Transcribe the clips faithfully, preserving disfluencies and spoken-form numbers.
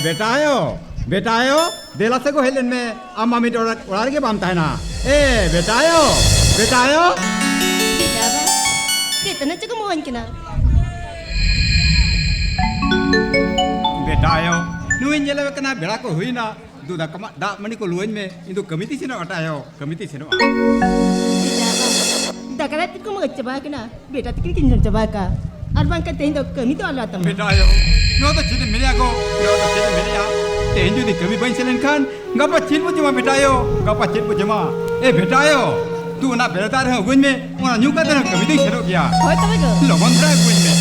ᱵᱮᱴᱟ ᱟᱭᱳ, ᱵᱮᱴᱟ ᱟᱭᱳ, ᱫᱮᱞᱟ ᱥᱮ ᱜᱚ ᱦᱮᱡ ᱞᱮᱱ ᱢᱮ᱾ ᱟᱢ ᱢᱟ ᱢᱤᱫ ᱚᱲᱟᱜ, ᱚᱲᱟᱜ ᱨᱮᱜᱮ ᱵᱟᱢ ᱛᱟᱦᱮᱱᱟ᱾ ᱮ ᱵᱮᱴᱟ ᱟᱭᱳ, ᱵᱮᱴᱟ ᱟᱭᱳ᱾ ᱵᱮᱴᱟ ᱵᱟ, ᱪᱮᱫ ᱛᱮᱱᱟ ᱪᱚ ᱠᱚ ᱢᱚᱦᱚᱧ ᱠᱟᱱᱟ᱾ ᱵᱮᱴᱟ ᱟᱭᱳ, ᱱᱩᱭ ᱧᱮᱞᱮ ᱠᱟᱱᱟ, ᱵᱮᱲᱟ ᱠᱚ ᱦᱩᱭᱱᱟ᱾ ᱫᱩ ᱫᱟᱠᱟ ᱢᱟ, ᱫᱟᱜ ᱢᱟᱹᱰᱤ ᱠᱚ ᱞᱩᱣᱟᱹᱧ ᱢᱮ, ᱤᱧ ᱫᱚ ᱠᱟᱹᱢᱤ ᱛᱤᱧ ᱥᱮᱱᱚᱜ ᱟᱴᱟ ᱟᱭᱳ, ᱠᱟᱹᱢᱤ ᱛᱤᱧ ᱥᱮᱱᱚᱜᱼᱟ᱾ ᱵᱮᱴᱟ ᱵᱟ, ᱫᱟᱠᱟ ᱫᱟᱜ ᱛᱤᱠᱤᱱ ᱠᱚ ᱢᱚᱡᱽ ᱪᱟᱵᱟ ᱟᱠᱟᱱᱟ, ᱵᱮᱴᱟ ᱛᱤᱠᱤᱱ ᱠᱤᱱ ᱡᱚᱢ ᱪᱟᱵᱟ ᱟᱠᱟᱫ, ᱟᱨ ᱵᱟᱝᱠᱷᱟᱱ ᱛᱮᱦᱮᱧ ᱫᱚ ᱠᱟᱹᱢᱤ ᱫᱚ ᱟᱞᱚ ᱟᱛᱟᱢᱟ᱾ ᱵᱮᱴᱟ ᱟᱭᱳ, ᱱᱚᱣᱟ ᱫᱚ ᱪᱮᱫ ᱮᱢ ᱢᱮᱱᱮᱜᱼᱟ ᱜᱚ? ᱱᱚᱣᱟ ᱫᱚ ᱪᱮᱫ ᱮᱢ ᱢᱮᱱᱮᱜᱼᱟ? ᱛᱮᱦᱮᱧ ᱡᱩᱫᱤ ᱠᱟᱹᱢᱤ ᱵᱟᱹᱧ ᱥᱮᱱ ᱞᱮᱱᱠᱷᱟᱱ, ᱜᱟᱯᱟ ᱪᱮᱫ ᱵᱚ ᱡᱚᱢᱟ ᱵᱮᱴᱟ ᱟᱭᱳ? ᱜᱟᱯᱟ ᱪᱮᱫ ᱵᱚ ᱡᱚᱢᱟ? ᱮ ᱵᱮᱴᱟ ᱟᱭᱳ, ᱛᱩ ᱚᱱᱟ ᱵᱮᱨᱮᱛᱟ ᱨᱮᱦᱚᱸ ᱟᱹᱜᱩᱧ ᱢᱮ, ᱚᱱᱟ ᱧᱩ ᱠᱟᱛᱮ ᱨᱮᱦᱚᱸ ᱠᱟᱹᱢᱤ ᱫᱚᱧ ᱥᱮᱱᱚᱜ ᱜᱮᱭᱟ᱾ ᱦᱳᱭ ᱛᱚᱵᱮ ᱜᱚ᱾ ᱞᱚᱜᱚᱱ ᱫᱷᱟᱨᱟ ᱟᱹᱜᱩᱧ ᱢᱮ᱾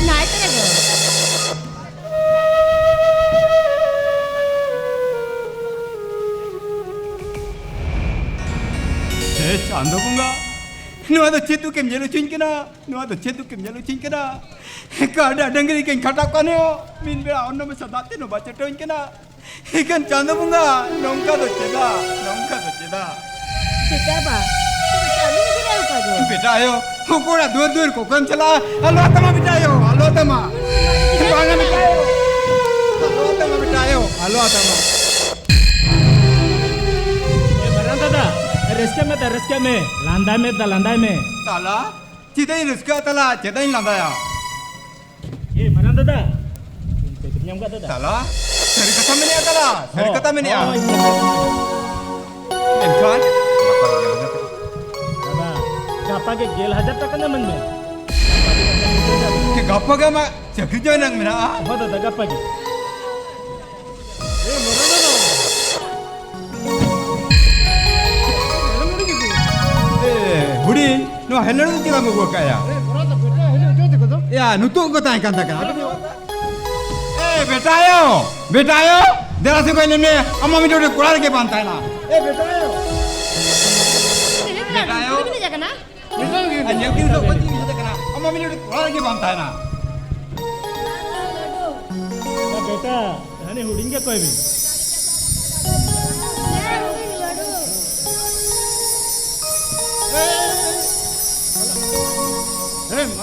ᱱᱟᱭ ᱛᱚᱨᱟ ᱜᱚ᱾ ᱦᱮ ᱪᱟᱸᱫᱚ ᱵᱚᱸᱜᱟ, ᱱᱚᱣᱟ ᱫᱚ ᱪᱮᱫ ᱫᱩᱠᱮᱢ ᱧᱮᱞ ᱦᱚᱪᱚᱧ ᱠᱟᱱᱟ? ᱱᱚᱣᱟ ᱫᱚ ᱪᱮᱫ ᱫᱩᱠᱮᱢ ᱧᱮᱞ ᱦᱚᱪᱚᱧ ᱠᱟᱱᱟ? ᱠᱟᱰᱟ ᱰᱟᱹᱝᱨᱤ ᱠᱚᱧ ᱠᱷᱟᱴᱟᱣ ᱠᱟᱱ ᱨᱮᱦᱚᱸ, ᱢᱤᱫ ᱵᱮᱲᱟ ᱚᱱᱱᱚ ᱢᱮᱥᱟ ᱫᱟᱜ ᱛᱮ ᱱᱚᱣᱟ ᱪᱟᱹᱴᱟᱹᱣᱟᱹᱧ ᱠᱟᱱᱟ᱾ ᱮᱠᱷᱟᱱ ᱪᱟᱸᱫᱚ ᱵᱚᱸᱜᱟ, ᱱᱚᱝᱠᱟ ᱫᱚ ᱪᱮᱫᱟᱜ? ᱱᱚᱝᱠᱟ ᱫᱚ ᱪᱮᱫᱟᱜ? ᱵᱮᱴᱟ ᱵᱟ, ᱛᱚᱵᱮ ᱪᱟᱸᱫᱚ ᱵᱚᱸᱜᱟ ᱫᱚ ᱚᱠᱟ ᱨᱮ? ᱵᱮᱴᱟ ᱟᱭᱳ, ᱦᱚᱯᱚᱱᱟᱜ ᱫᱩᱣᱟᱹᱨ ᱫᱩᱣᱟᱹᱨ ᱠᱚᱠᱚᱭᱮᱢ ᱪᱟᱞᱟᱜᱼᱟ? ᱟᱞᱚ ᱟᱛᱟᱢᱟ ᱵᱮᱴᱟ ᱟᱭᱳ, ᱟᱞᱚ ᱟᱛᱟᱢᱟ᱾ ᱵᱟᱝᱟ ᱵᱮᱴᱟ ᱟᱭᱳ, ᱟᱞᱚ ᱟᱛᱟᱢᱟ ᱵᱮᱴᱟ ᱟᱭᱳ, ᱟᱞᱚ ᱟᱛᱟᱢᱟ᱾ ᱮ ᱢᱟᱨᱟᱝ ᱫᱟᱫᱟ, ᱨᱟᱹᱥᱠᱟᱹᱜ ᱢᱮ ᱫᱟ, ᱨᱟᱹᱥᱠᱟᱹᱜ ᱢᱮ᱾ ᱞᱟᱸᱫᱟᱭ ᱢᱮ ᱫᱟ, ᱞᱟᱸᱫᱟᱭ ᱢᱮ᱾ ᱛᱟᱞᱟ, ᱪᱮᱫᱟᱜ ᱤᱧ ᱨᱟᱹᱥᱠᱟᱹᱜᱼᱟ ᱛᱟᱞᱟ? ᱪᱮᱫᱟᱜ ᱤᱧ ᱞᱟᱸᱫᱟᱭᱟ? ᱮ ᱢᱟᱨᱟᱝ ᱫᱟᱫᱟ, ᱪᱟᱹᱠᱨᱤ ᱧᱟᱢ ᱠᱟᱫ ᱫᱟᱫᱟ᱾ ᱛᱟᱞᱟ, ᱥᱟᱹᱨᱤ ᱠᱟᱛᱷᱟ ᱢᱮᱱᱮᱜᱼᱟ ᱛᱟᱞᱟ, ᱥᱟᱹᱨᱤ ᱦᱚᱸ, ᱠᱟᱛᱷᱟ ᱢᱮᱱᱮᱜᱼᱟ᱾ ᱦᱚᱸ, ᱦᱚᱸ᱾ ᱮᱱᱠᱷᱟᱱ ᱫᱟᱫᱟ, ᱜᱟᱯᱟ ᱜᱮ ᱜᱮᱞ ᱦᱟᱡᱟᱨ ᱴᱟᱠᱟ ᱮᱢᱟᱹᱧ ᱢᱮ᱾ ᱜᱟᱯᱟ ᱜᱮ ᱟᱢᱟᱜ ᱪᱟᱹᱠᱨᱤ join ᱟᱜ ᱢᱮᱱᱟᱜᱼᱟ᱾ ᱦᱚᱸ ᱫᱟᱫᱟ, ᱜᱟᱯᱟ ᱜᱮ᱾ ᱮ, ᱦᱩᱰᱤᱧ, ᱱᱚᱣᱟ ᱦᱮᱞᱳ ᱫᱚ ᱪᱮᱫᱟᱜ ᱮᱢ ᱟᱹᱜᱩ ᱟᱠᱟᱫᱼᱟ? ᱮ, ᱱᱩᱛᱩᱜ ᱠᱚ ᱛᱟᱦᱮᱸ ᱠᱟᱱ ᱛᱟᱠᱚᱣᱟ᱾ ᱮ, ᱵᱮᱴᱟ ᱟᱭᱳ, ᱵᱮᱴᱟ ᱟᱭᱳ, ᱫᱮᱞᱟ ᱥᱮ ᱠᱚᱭ ᱞᱮᱢᱮ, ᱟᱢ ᱢᱟ ᱢᱤᱫ ᱦᱚᱲ ᱠᱚᱲᱟ ᱨᱮᱜᱮ ᱵᱟᱝ ᱛᱟᱦᱮᱱᱟ᱾ ᱮ, ᱵᱮᱴᱟ ᱟᱭᱳ᱾ ᱵᱮᱴᱟ ᱟᱭᱳ᱾ ᱟᱨ ᱧᱮᱞ ᱠᱤᱱ ᱫᱚ ᱚᱠᱚᱭ ᱪᱚ ᱦᱮᱡ ᱟᱠᱟᱱᱟ, ᱟᱢ ᱢᱟ ᱢᱤᱫ ᱦᱚᱲ ᱠᱚᱲᱟ ᱨᱮᱜᱮ ᱵᱟᱝ ᱛᱟᱦᱮᱱᱟ᱾ ᱮ, ᱵᱮᱴᱟ, ᱦᱟᱹᱱᱤ ᱦᱩᱰᱤᱧ ᱜᱮ ᱚᱠᱚᱭ ᱵᱤᱱ?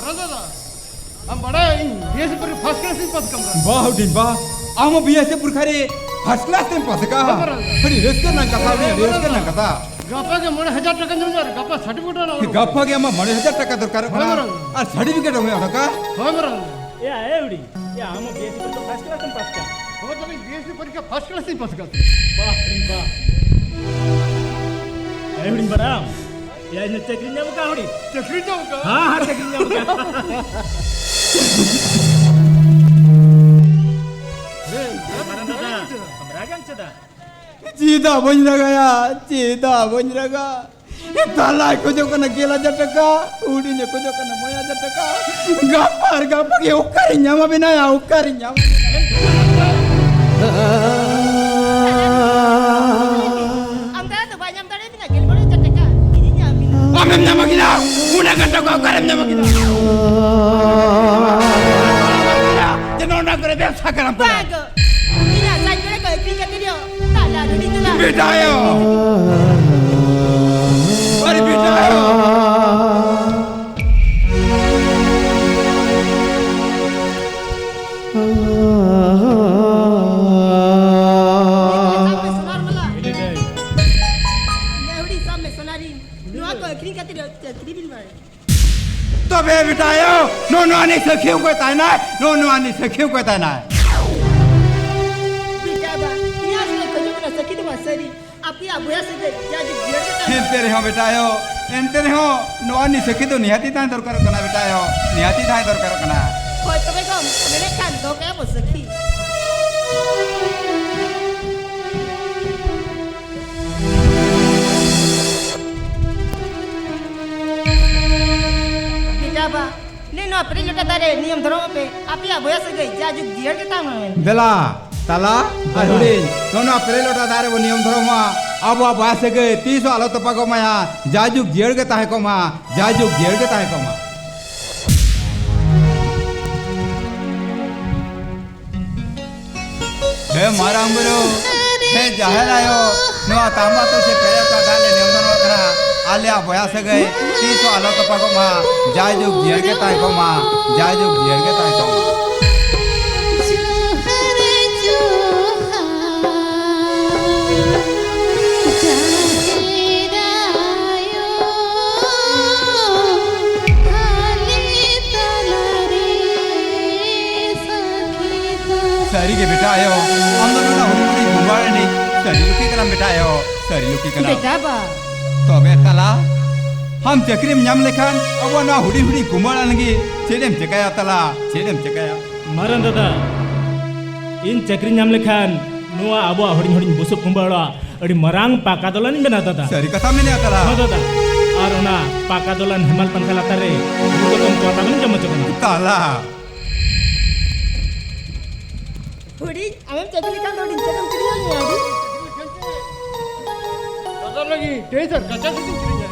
ᱦᱮᱸ ᱫᱟᱫᱟ, ᱟᱢ ᱵᱟᱲᱟᱭᱟ ᱤᱧ ᱵᱤ ᱮᱥ ᱥᱤ ᱯᱚᱨᱤᱠᱠᱷᱟ ᱯᱷᱟᱥᱴ ᱠᱞᱟᱥ ᱤᱧ ᱯᱟᱥ ᱠᱟᱱ ᱛᱟᱦᱮᱸᱫ᱾ ᱵᱟᱦ ᱦᱩᱰᱤᱧ ᱵᱟ, ᱟᱢ ᱦᱚᱸ ᱵᱤ ᱮᱥ ᱥᱤ ᱯᱚᱨᱤᱠᱠᱷᱟ ᱨᱮ ᱯᱷᱟᱥᱴ ᱠᱞᱟᱥ ᱛᱮᱢ ᱯᱟᱥ ᱟᱠᱟᱫᱼᱟ? ᱦᱮᱸ ᱵᱟᱲᱟᱭ᱾ ᱟᱹᱰᱤ ᱨᱟᱹᱥᱠᱟᱹ ᱨᱮᱱᱟᱜ ᱠᱟᱛᱷᱟ, ᱟᱹᱰᱤ ᱨᱟᱹᱥᱠᱟᱹ ᱨᱮᱱᱟᱜ ᱠᱟᱛᱷᱟ᱾ ᱜᱟᱯᱟ ᱜᱮ ᱢᱚᱬᱮ ᱦᱟᱡᱟᱨ ᱴᱟᱠᱟ ᱧᱟᱢ ᱟᱨ ᱜᱟᱯᱟ ᱥᱟᱨᱴᱤᱯᱷᱤᱠᱮᱴ ᱚᱱᱟ ᱚᱰᱚᱠ᱾ ᱜᱟᱯᱟ ᱜᱮ ᱟᱢᱟᱜ ᱢᱚᱬᱮ ᱦᱟᱡᱟᱨ ᱴᱟᱠᱟ ᱫᱚᱨᱠᱟᱨᱚᱜ ᱠᱟᱱᱟ᱾ ᱦᱳᱭ ᱵᱟᱲᱟᱭ᱾ ᱟᱨ ᱥᱟᱨᱴᱤᱯᱷᱤᱠᱮᱴ ᱮᱢ ᱚᱰᱚᱠᱟ? ᱦᱳᱭ ᱵᱟᱲᱟᱭ᱾ ᱮᱭᱟ, ᱮ ᱦᱩᱰᱤᱧ, ᱮᱭᱟ, ᱟᱢ ᱦᱚᱸ ᱵᱤ ᱮᱥ ᱥᱤ ᱯᱚᱨᱤᱠᱠᱷᱟ ᱯᱷᱟᱥᱴ ᱠᱞᱟᱥ ᱮᱢ ᱯᱟᱥ ᱠᱟᱜ? ᱦᱳᱭ ᱫᱟᱫᱟ, ᱤᱧ ᱵᱤ ᱮᱥ ᱥᱤ ᱯᱚᱨᱤᱠᱠᱷᱟ ᱯᱷᱟᱥᱴ ᱠᱞᱟᱥ ᱤᱧ ᱯᱟᱥ ᱠᱟᱜ᱾ ᱵᱟᱦ ᱦᱩᱰᱤᱧ ᱵᱟᱦ᱾ ᱮ ᱦᱩᱰᱤᱧ ᱵᱟᱲᱟᱭᱟᱢ? ᱮᱭᱟ, ᱤᱧ ᱫᱚ ᱪᱟᱹᱠᱨᱤᱧ ᱧᱟᱢ ᱟᱠᱟᱫ ᱦᱩᱰᱤᱧ᱾ ᱪᱟᱹᱠᱨᱤ ᱧᱟᱢ ᱟᱠᱟᱫ? ᱦᱮᱸ, ᱦᱮᱸ, ᱪᱟᱹᱠᱨᱤᱧ ᱧᱟᱢ ᱟᱠᱟᱫ᱾ ᱦᱮᱸ, ᱢᱟᱨᱟᱝ ᱫᱟᱫᱟ, ᱦᱮᱸ᱾ ᱟᱢ ᱨᱟᱜᱟᱢ ᱪᱮᱫᱟᱜ? ᱪᱮᱫᱟᱜ ᱵᱟᱹᱧ ᱨᱟᱜᱟᱭᱟ? ᱪᱮᱫᱟᱜ ᱵᱟᱹᱧ ᱨᱟᱜᱟ? ᱛᱟᱞᱟᱭ ᱠᱷᱚᱡᱚᱜ ᱠᱟᱱᱟ ᱜᱮᱞ ᱦᱟᱡᱟᱨ ᱴᱟᱠᱟ, ᱦᱩᱰᱤᱧᱮ ᱠᱷᱚᱡᱚᱜ ᱠᱟᱱᱟ ᱢᱚᱬᱮ ᱦᱟᱡᱟᱨ ᱴᱟᱠᱟ᱾ ᱜᱟᱯᱟ ᱟᱨ ᱜᱟᱯᱟ ᱜᱮ ᱚᱠᱟᱨᱤᱧ ᱧᱟᱢᱟ ᱵᱮᱱᱟᱭᱟ? ᱚᱠᱟᱨᱤᱧ ᱧᱟᱢᱟ? ᱟᱢ ᱫᱟᱫᱟ ᱫᱚ ᱵᱟᱭ ᱧᱟᱢ ᱫᱟᱲᱮᱭᱟᱵᱤᱱᱟ ᱜᱮᱞ ᱢᱚᱬᱮ ᱦᱟᱡᱟᱨ ᱴᱟᱠᱟ? ᱤᱧᱤᱧ ᱧᱟᱢ ᱵᱤᱱᱟ᱾ ᱟᱢᱮᱢ ᱧᱟᱢᱟ ᱠᱤᱱᱟ? ᱩᱱᱟᱹᱜ ᱜᱟᱱ ᱴᱟᱠᱟ ᱚᱠᱟᱨᱮᱢ ᱧᱟᱢᱟ ᱠᱤᱱᱟ? ᱡᱮ ᱱᱚᱰᱮ ᱠᱚᱨᱮ ᱵᱮᱵᱥᱟ ᱠᱟᱱᱟ ᱯᱮ᱾ ᱵᱟᱝ ᱜᱚ᱾ ᱤᱧᱟᱜ ᱥᱟᱡᱽ ᱵᱮᱲᱟ ᱠᱚ ᱟᱹᱠᱷᱨᱤᱧ ᱠᱟᱛᱮ ᱨᱮᱦᱚᱸ ᱛᱟᱞᱟ ᱨᱩᱰᱤ ᱛᱚᱞᱟ᱾ ᱵᱮᱴᱟᱭᱳ! ᱟᱨᱮ ᱵᱮᱴᱟᱭᱳ! ᱥᱟᱵ ᱢᱮ ᱥᱳᱱᱟᱨ ᱢᱟᱞᱟ᱾ ᱱᱮ ᱦᱩᱰᱤᱧ ᱥᱟᱵ ᱢᱮ ᱥᱳᱱᱟᱨᱤ᱾ ᱱᱚᱣᱟ ᱠᱚ ᱟᱹᱠᱷᱨᱤᱧ ᱠᱟᱛᱮ ᱨᱮᱦᱚᱸ ᱪᱟᱹᱠᱨᱤ ᱵᱤᱱ ᱵᱟᱲᱟᱭᱟ᱾ ᱛᱚᱵᱮ ᱵᱮᱴᱟᱭᱳ, ᱱᱚᱜᱼᱚ ᱱᱚᱣᱟ ᱱᱤᱡ ᱥᱟᱹᱠᱷᱤ ᱚᱠᱚᱭ ᱛᱟᱦᱮᱱᱟᱭ? ᱱᱚᱜᱼᱚ ᱱᱚᱣᱟ ᱱᱤᱡ ᱥᱟᱹᱠᱷᱤ ᱚᱠᱚᱭ ᱛᱟᱦᱮᱱᱟᱭ? ᱵᱮᱴᱟ ᱵᱟ, ᱤᱧᱟᱜ ᱥᱟᱞᱟᱜ ᱠᱷᱚᱡᱚᱜ ᱠᱟᱱᱟ ᱥᱟᱹᱠᱷᱤ ᱫᱚ ᱵᱟᱝ ᱥᱟᱹᱨᱤ᱾ ᱟᱯᱮᱭᱟᱜ ᱵᱚᱭᱦᱟ ᱥᱟᱹᱜᱟᱹᱭ ᱡᱟ ᱡᱩᱜᱽ ᱡᱤᱭᱟᱹᱲ ᱜᱮ ᱛᱟᱦᱮᱱᱟ᱾ ᱮᱱᱛᱮ ᱨᱮᱦᱚᱸ ᱵᱮᱴᱟᱭᱳ, ᱮᱱᱛᱮ ᱨᱮᱦᱚᱸ ᱱᱚᱣᱟ ᱱᱤᱡ ᱥᱟᱹᱠᱷᱤ ᱫᱚ ᱱᱤᱦᱟᱹᱛᱤ ᱛᱟᱦᱮᱸ ᱫᱚᱨᱠᱟᱨᱚᱜ ᱠᱟᱱᱟ ᱵᱮᱴᱟᱭᱳ, ᱱᱤᱦᱟᱹᱛᱤ ᱛᱟᱦᱮᱸ ᱫᱚᱨᱠᱟᱨᱚᱜ ᱠᱟᱱᱟ᱾ ᱦᱳᱭ ᱛᱚᱵᱮ ᱜᱚ, ᱢᱮᱱᱮᱫ ᱠᱷᱟᱱ ᱫᱚᱦᱚ ᱠᱟᱭᱟ ᱵᱚ ᱥᱟᱹᱠᱷᱤ᱾ ᱵᱮᱴᱟ ᱵᱟ, ᱱᱮ ᱱᱚᱣᱟ ᱯᱮᱨᱮᱡ ᱞᱚᱴᱟ ᱫᱟᱜ ᱨᱮ ᱱᱤᱭᱚᱢ ᱫᱷᱚᱨᱚᱢ ᱯᱮ, ᱟᱯᱮᱭᱟᱜ ᱵᱚᱭᱦᱟ ᱥᱟᱹᱜᱟᱹᱭ ᱡᱟ ᱡᱩᱜᱽ ᱡᱤᱭᱟᱹᱲ ᱜᱮ ᱛᱟᱦᱮᱱ ᱢᱟ ᱢᱮᱱᱛᱮ᱾ ᱫᱮᱞᱟ, ᱛᱟᱞᱟ ᱟᱨ ᱫᱮᱞᱟ᱾ ᱦᱩᱰᱤᱧ, ᱱᱚᱣᱟ ᱯᱮᱨᱮᱡ ᱞᱚᱴᱟ ᱫᱟᱜ ᱨᱮᱵᱚ ᱱᱤᱭᱚᱢ ᱫᱷᱚᱨᱚᱢᱟ, ᱟᱵᱚᱣᱟᱜ ᱵᱚᱭᱦᱟ ᱥᱟᱹᱜᱟᱹᱭ ᱛᱤᱥ ᱦᱚᱸ ᱟᱞᱚ ᱛᱚᱯᱟᱜᱚᱜ ᱢᱟ, ᱡᱟ ᱡᱩᱜᱽ ᱡᱤᱭᱟᱹᱲ ᱜᱮ ᱛᱟᱦᱮᱸ ᱠᱚᱜ ᱢᱟ, ᱡᱟ ᱡᱩᱜᱽ ᱡᱤᱭᱟᱹᱲ ᱜᱮ ᱛᱟᱦᱮᱸ ᱠᱚᱜ ᱢᱟ᱾ ᱦᱮ ᱢᱟᱨᱟᱝ ᱵᱩᱨᱩ, ᱦᱮ ᱡᱟᱦᱮᱨ ᱟᱭᱳ, ᱱᱚᱣᱟ ᱛᱟᱢᱵᱟ ᱛᱩᱞᱥᱤ ᱯᱮᱨᱮᱡ ᱟᱠᱟᱫ ᱫᱟᱜ ᱞᱮ ᱱᱮᱦᱚᱨᱚᱜ ᱠᱟᱱᱟ᱾ ᱟᱞᱮᱭᱟᱜ ᱵᱚᱭᱦᱟ ᱥᱟᱹᱜᱟᱹᱭ ᱛᱤᱥ ᱦᱚᱸ ᱟᱞᱚ ᱛᱚᱯᱟᱜᱚᱜ ᱢᱟ᱾ ᱡᱟᱭᱡᱩᱜᱽ ᱡᱤᱭᱟᱹᱲ ᱜᱮ ᱛᱟᱦᱮᱸ ᱠᱚᱜ ᱢᱟ᱾ ᱡᱟᱭᱡᱩᱜᱽ ᱡᱤᱭᱟᱹᱲ ᱜᱮ ᱛᱟᱦᱮᱸ ᱠᱚᱜ ᱢᱟ᱾ ᱡᱚᱦᱟᱨ, ᱡᱚᱦᱟᱨ, ᱡᱟᱦᱮᱨ ᱟᱭᱳ, ᱦᱟᱞᱮ ᱛᱟᱞᱟᱨᱮ ᱥᱟᱹᱠᱷᱤ ᱫᱚ᱾ ᱥᱟᱹᱨᱤ ᱜᱮ ᱵᱮᱴᱟ ᱟᱭᱳ, ᱟᱢ ᱫᱚ ᱱᱚᱣᱟ ᱦᱩᱰᱤᱧ ᱦᱩᱰᱤᱧ ᱜᱩᱢᱵᱟᱹ ᱨᱤᱱᱤᱡ ᱥᱟᱹᱨᱤ ᱞᱩᱠᱷᱤ ᱠᱟᱱᱟᱢ ᱵᱮᱴᱟ ᱟᱭᱳ, ᱥᱟᱹᱨᱤ ᱞᱩᱠᱷᱤ ᱠᱟᱱᱟᱢ᱾ ᱵᱮᱴᱟ ᱵᱟ᱾ ᱛᱚᱵᱮ ᱛᱟᱞᱟ, ᱟᱢ ᱪᱟᱹᱠᱨᱤᱢ ᱧᱟᱢ ᱞᱮᱠᱷᱟᱱ ᱟᱵᱚᱣᱟᱜ ᱱᱚᱣᱟ ᱦᱩᱰᱤᱧ ᱦᱩᱰᱤᱧ ᱜᱩᱢᱵᱟᱹ ᱞᱟᱹᱜᱤᱫ ᱪᱮᱫ ᱮᱢ ᱪᱮᱠᱟᱭᱟ ᱛᱟᱞᱟ? ᱪᱮᱫ ᱮᱢ ᱪᱮᱠᱟᱭᱟ? ᱢᱟᱨᱟᱝ ᱫᱟᱫᱟ, ᱤᱧ ᱪᱟᱹᱠᱨᱤ ᱧᱟᱢ ᱞᱮᱠᱷᱟᱱ ᱱᱚᱣᱟ ᱟᱵᱚᱣᱟᱜ ᱦᱩᱰᱤᱧ ᱦᱩᱰᱤᱧ ᱵᱩᱥᱩᱵ ᱠᱩᱢᱵᱟᱹ ᱚᱲᱟᱜ ᱟᱹᱰᱤ ᱢᱟᱨᱟᱝ ᱯᱟᱠᱟ ᱫᱚᱞᱟᱱ ᱤᱧ ᱵᱮᱱᱟᱣ ᱫᱟᱫᱟ᱾ ᱥᱟᱹᱨᱤ ᱠᱟᱛᱷᱟ ᱢᱮᱱᱮᱫᱼᱟ ᱛᱟᱞᱟ᱾ ᱦᱚᱸ ᱫᱟᱫᱟ, ᱟᱨ ᱚᱱᱟ ᱯᱟᱠᱟ ᱫᱚᱞᱟᱱ ᱦᱮᱢᱟᱞ ᱯᱟᱝᱠᱷᱟ ᱞᱟᱛᱟᱨ ᱨᱮ ᱫᱩᱲᱩᱵ ᱠᱟᱛᱮ ᱠᱚᱲᱟ ᱛᱟᱵᱮᱱ ᱡᱚᱢ ᱦᱚᱪᱚ ᱠᱟᱱᱟ᱾ ᱛᱟᱞᱟ᱾ ᱦᱩᱰᱤᱧ, ᱟᱢᱮᱢ ᱪᱟᱹᱠᱨᱤ ᱞᱮᱠᱷᱟᱱ ᱫᱚ ᱦᱩᱰᱤᱧ ᱪᱮᱫ ᱮᱢ ᱠᱤᱨᱤᱧ ᱟᱹᱞᱤᱧᱟ ᱦᱩᱰᱤᱧ? ᱫᱟᱫᱟ ᱞᱟᱹᱜᱤᱫ ᱰᱨᱮᱥ ᱟᱨ ᱠᱟᱪᱟ ᱫᱷᱩᱛᱤᱧ ᱠᱤᱨᱤᱧᱟ᱾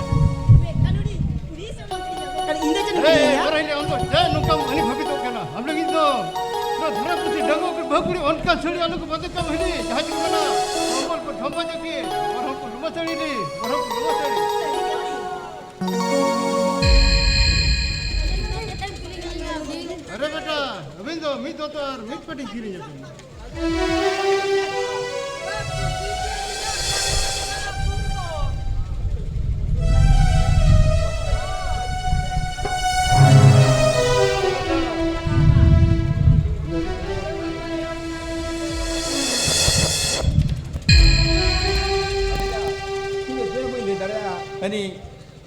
ᱢᱮᱱᱠᱷᱟᱱ ᱦᱩᱰᱤᱧ, ᱠᱩᱲᱤ ᱥᱮ ᱵᱟᱝ ᱠᱤᱨᱤᱧ ᱟᱹᱜᱩ ᱠᱟᱱᱟ? ᱤᱧ ᱫᱚ ᱪᱮᱫ ᱮᱢ ᱦᱮᱸ, ᱠᱤᱨᱤᱧᱟ? ᱵᱟᱨ ᱦᱤᱞᱳ ᱟᱢ ᱫᱚ ᱪᱮᱫ ᱱᱚᱝᱠᱟᱢ ᱟᱹᱱᱤ ᱵᱷᱟᱹᱵᱤᱛᱚᱜ ᱠᱟᱱᱟ? ᱟᱢ ᱞᱟᱹᱜᱤᱫ ᱫᱚ ᱱᱚᱣᱟ ᱫᱷᱟᱨᱟ ᱯᱩᱨᱤ ᱰᱟᱺᱜᱩᱣᱟᱹ ᱠᱩᱲᱤ ᱵᱟᱹᱦᱩ ᱠᱩᱲᱤ ᱚᱱᱠᱟ ᱥᱟᱹᱲᱤ ᱟᱞᱚ ᱠᱚ ᱵᱟᱸᱫᱮ ᱠᱟᱜ ᱢᱟ ᱦᱤᱰᱤᱧ, ᱡᱟᱦᱟᱸ ᱪᱮᱫ ᱠᱟᱱᱟ, ᱠᱚᱢᱵᱚᱞ ᱠᱚ ᱡᱷᱚᱢᱟ ᱡᱟᱹᱠᱤ, ᱵᱟᱨᱦᱚᱸ ᱠᱚ ᱞᱩᱢᱟ ᱥᱟᱹᱲᱤ ᱨᱮ, ᱵᱟᱨᱦᱚᱸ ᱠᱚ ᱞᱩᱢᱟ ᱥᱟᱹᱲᱤ᱾ ᱟᱨᱮ ᱵᱮᱴᱟ, ᱟᱹᱵᱤᱱ ᱫᱚ ᱢᱤᱫ ᱫᱚᱛᱚ ᱟᱨ ᱢᱤᱫ ᱯᱟᱹᱴᱤ ᱠᱤᱨᱤᱧ ᱟᱹᱵᱤᱱ᱾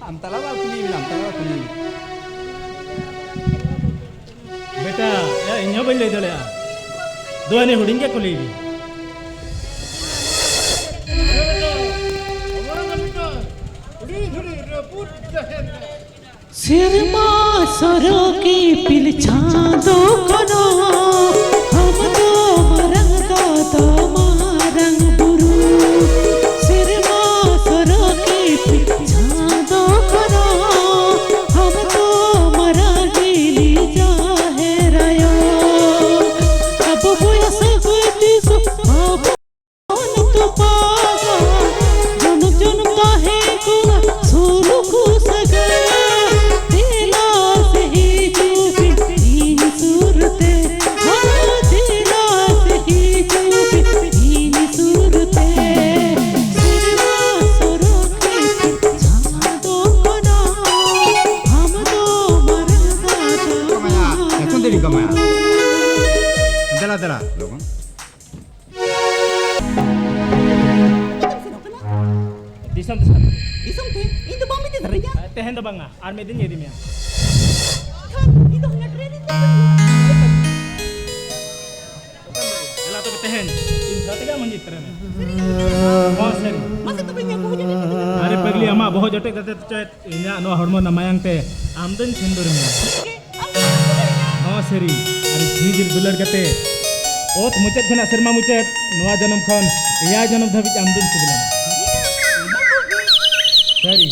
ᱟᱢ ᱛᱟᱞᱟ ᱵᱟᱭ ᱠᱩᱞᱤ ᱢᱮᱭᱟ, ᱟᱢ ᱛᱟᱞᱟ ᱵᱟᱭ ᱠᱩᱞᱤ ᱢᱮᱭᱟ᱾ ᱵᱮᱴᱟ, ᱭᱟ, ᱤᱧ ᱦᱚᱸ ᱵᱟᱹᱧ ᱞᱟᱹᱭ ᱫᱟᱲᱮᱭᱟᱜᱼᱟ᱾ ᱫᱩ ᱦᱟᱹᱱᱤ ᱦᱩᱰᱤᱧ ᱜᱮ ᱠᱩᱞᱤᱭᱮ ᱢᱮ᱾ ᱥᱮᱨᱢᱟ ᱥᱚᱨᱚᱜ ᱤᱯᱤᱞ ᱪᱟᱸᱫᱚ ᱠᱚᱱᱚ, ᱟᱢ ᱫᱚ ᱢᱟᱨᱟᱝ ᱫᱟᱫᱟ ᱢᱟᱨᱟᱝ ᱵᱩᱨᱩ᱾ ᱥᱮᱨᱢᱟ ᱥᱚᱨᱚᱜ ᱤᱯᱤᱞ ᱪᱟᱸᱫᱚ ᱠᱚᱱᱚ, ᱟᱢ ᱫᱚ ᱢᱟᱨᱟᱝ ᱦᱤᱞᱤ ᱡᱟᱦᱮᱨ ᱟᱭᱳ᱾ ᱟᱵᱚ ᱵᱚᱭᱦᱟ ᱥᱟᱹᱜᱟᱹᱭ ᱛᱤᱥ ᱵᱟᱵᱚᱱ ᱛᱚᱯᱟᱜᱟ, ᱡᱚᱱᱚᱢ ᱡᱚᱱᱚᱢ ᱛᱟᱦᱮᱸ ᱠᱚᱜᱼᱟ ᱥᱩᱨ ᱫᱤᱥᱚᱢ ᱛᱮ ᱥᱟᱵ᱾ ᱫᱤᱥᱚᱢ ᱛᱮ? ᱤᱧ ᱫᱚ ᱵᱟᱢ ᱤᱫᱤ ᱫᱟᱲᱮᱧᱟ᱾ ᱛᱮᱦᱮᱧ ᱫᱚ ᱵᱟᱝᱟ, ᱟᱨ ᱢᱤᱫ ᱫᱤᱱ ᱤᱫᱤ ᱢᱮᱭᱟ᱾ ᱠᱷᱟᱱ ᱤᱧ ᱫᱚ ᱦᱟᱱᱟ ᱴᱨᱮᱱ ᱨᱤᱧ ᱫᱮᱡᱚᱜᱼᱟ᱾ ᱫᱮᱞᱟ ᱛᱚᱵᱮ ᱛᱮᱦᱮᱧ ᱤᱧ ᱥᱟᱶ ᱛᱮᱜᱮ ᱟᱢ ᱦᱚᱸᱧ ᱤᱫᱤ ᱛᱚᱨᱟᱭ ᱢᱮ᱾ ᱦᱚᱸ, ᱥᱟᱹᱨᱤ᱾ ᱢᱟᱥᱮ ᱛᱚᱵᱮ ᱤᱧᱟᱹᱜ ᱵᱚᱦᱚᱜ ᱡᱟᱹᱯᱤᱫ ᱠᱟᱛᱮ ᱫᱚ᱾ ᱟᱨᱮ ᱯᱟᱜᱽᱞᱤ, ᱟᱢᱟᱜ ᱵᱚᱦᱚᱜ ᱡᱚᱴᱮᱫ ᱠᱟᱛᱮ ᱪᱮᱫ? ᱤᱧᱟᱹᱜ ᱱᱚᱣᱟ ᱦᱚᱲᱢᱚ ᱨᱮᱱᱟᱜ ᱢᱟᱭᱟᱝ ᱛᱮ ᱟᱢ ᱫᱚᱧ ᱥᱤᱸᱫᱩᱨ ᱢᱮᱭᱟ᱾ ᱟᱢ ᱫᱚ ᱵᱟᱢ ᱥᱤᱸᱫᱩᱨᱤᱧᱟ᱾ ᱦᱚᱸ, ᱥᱟᱹᱨᱤ᱾ ᱟᱨ ᱡᱷᱤᱡᱤᱨ ᱫᱩᱞᱟᱹᱲ ᱠᱟᱛᱮ ᱚᱛ ᱢᱩᱪᱟᱹᱫ ᱠᱷᱚᱱᱟᱜ ᱥᱮᱨᱢᱟ ᱢᱩᱪᱟᱹᱫ, ᱱᱚᱣᱟ ᱡᱚᱱᱚᱢ ᱠᱷᱚᱱ ᱮᱭᱟᱭ ᱡᱚᱱᱚᱢ ᱫᱷᱟᱹᱵᱤᱡ ᱟᱢ ᱫᱚᱧ ᱥᱤᱵᱤᱞᱟᱢᱟ᱾ ᱥᱟᱹᱨᱤ᱾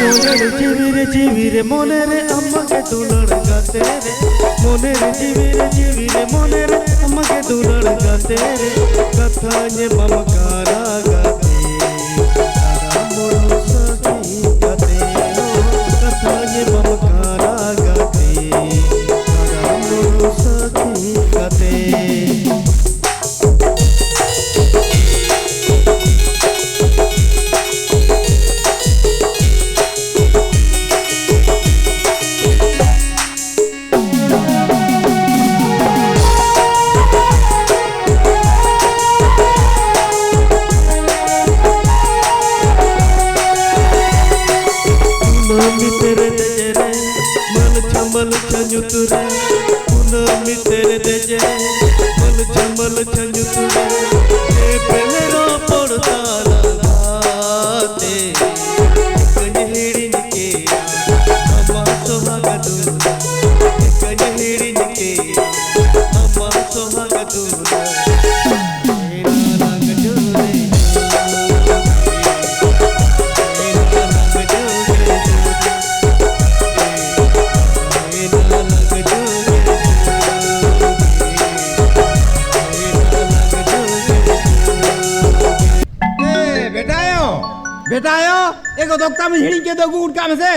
ᱢᱚᱱᱮ ᱨᱮ ᱡᱤᱣᱤ ᱨᱮ ᱡᱤᱣᱤ ᱨᱮ ᱢᱚᱱᱮ ᱨᱮ ᱟᱢ ᱜᱮ ᱫᱩᱞᱟᱹᱲ ᱜᱟᱛᱮ ᱨᱮ, ᱢᱚᱱᱮ ᱨᱮ ᱡᱤᱣᱤ ᱨᱮ ᱡᱤᱣᱤ ᱨᱮ ᱢᱚᱱᱮ ᱨᱮ ᱟᱢ ᱜᱮ ᱫᱩᱞᱟᱹᱲ ᱜᱟᱛᱮ ᱨᱮ, ᱠᱟᱛᱷᱟᱧ ᱮᱢᱟᱢ ᱠᱟᱱᱟ ᱜᱟᱛᱮ, ᱛᱟᱲᱟᱢ ᱢᱩᱲᱩ ᱥᱟᱹᱠᱷᱤ ᱜᱟᱛᱮ, ᱠᱟᱛᱷᱟᱧ ᱮᱢᱟᱢ ᱠᱟᱱᱟ ᱜᱟᱛᱮ, ᱛᱟᱲᱟᱢ ᱢᱩᱲᱩ ᱥᱟᱹᱠᱷᱤ ᱜᱟᱛᱮ᱾ ᱠᱩᱱᱟᱹᱢᱤ ᱛᱮᱨᱮ ᱫᱮᱡᱮᱨᱮ, ᱢᱟᱹᱞᱪᱷᱟ ᱢᱟᱹᱞᱪᱷᱟ ᱧᱩᱛ ᱨᱮ, ᱠᱩᱱᱟᱹᱢᱤ ᱛᱮᱨᱮ ᱫᱮᱡᱮᱨᱮ, ᱢᱟᱹᱞᱪᱷᱟ ᱢᱟᱹᱞᱪᱷᱟ ᱧᱩᱛ ᱨᱮ, ᱮᱯᱮᱞ ᱨᱚᱯᱚᱲ ᱛᱟᱞᱟ ᱛᱮ, ᱪᱤᱠᱟᱹᱧ ᱦᱤᱲᱤᱧ ᱠᱮᱭᱟ ᱟᱢᱟᱜ ᱥᱚᱦᱟᱜ ᱫᱩᱞᱟᱹᱲ, ᱪᱤᱠᱟᱹᱧ ᱦᱤᱲᱤᱧ ᱠᱮᱭᱟ ᱟᱢᱟᱜ ᱥᱚᱦᱟᱜ ᱫᱩᱞᱟᱹᱲ᱾ ᱵᱮᱴᱟ ᱟᱭᱳ, ᱮᱜᱳ ᱫᱚᱠᱛᱟ ᱢᱟᱹᱧ ᱦᱤᱲᱤᱧ ᱠᱮᱫ ᱫᱚ, ᱟᱹᱜᱩ ᱜᱚᱫ ᱠᱟᱜ ᱢᱮᱥᱮ᱾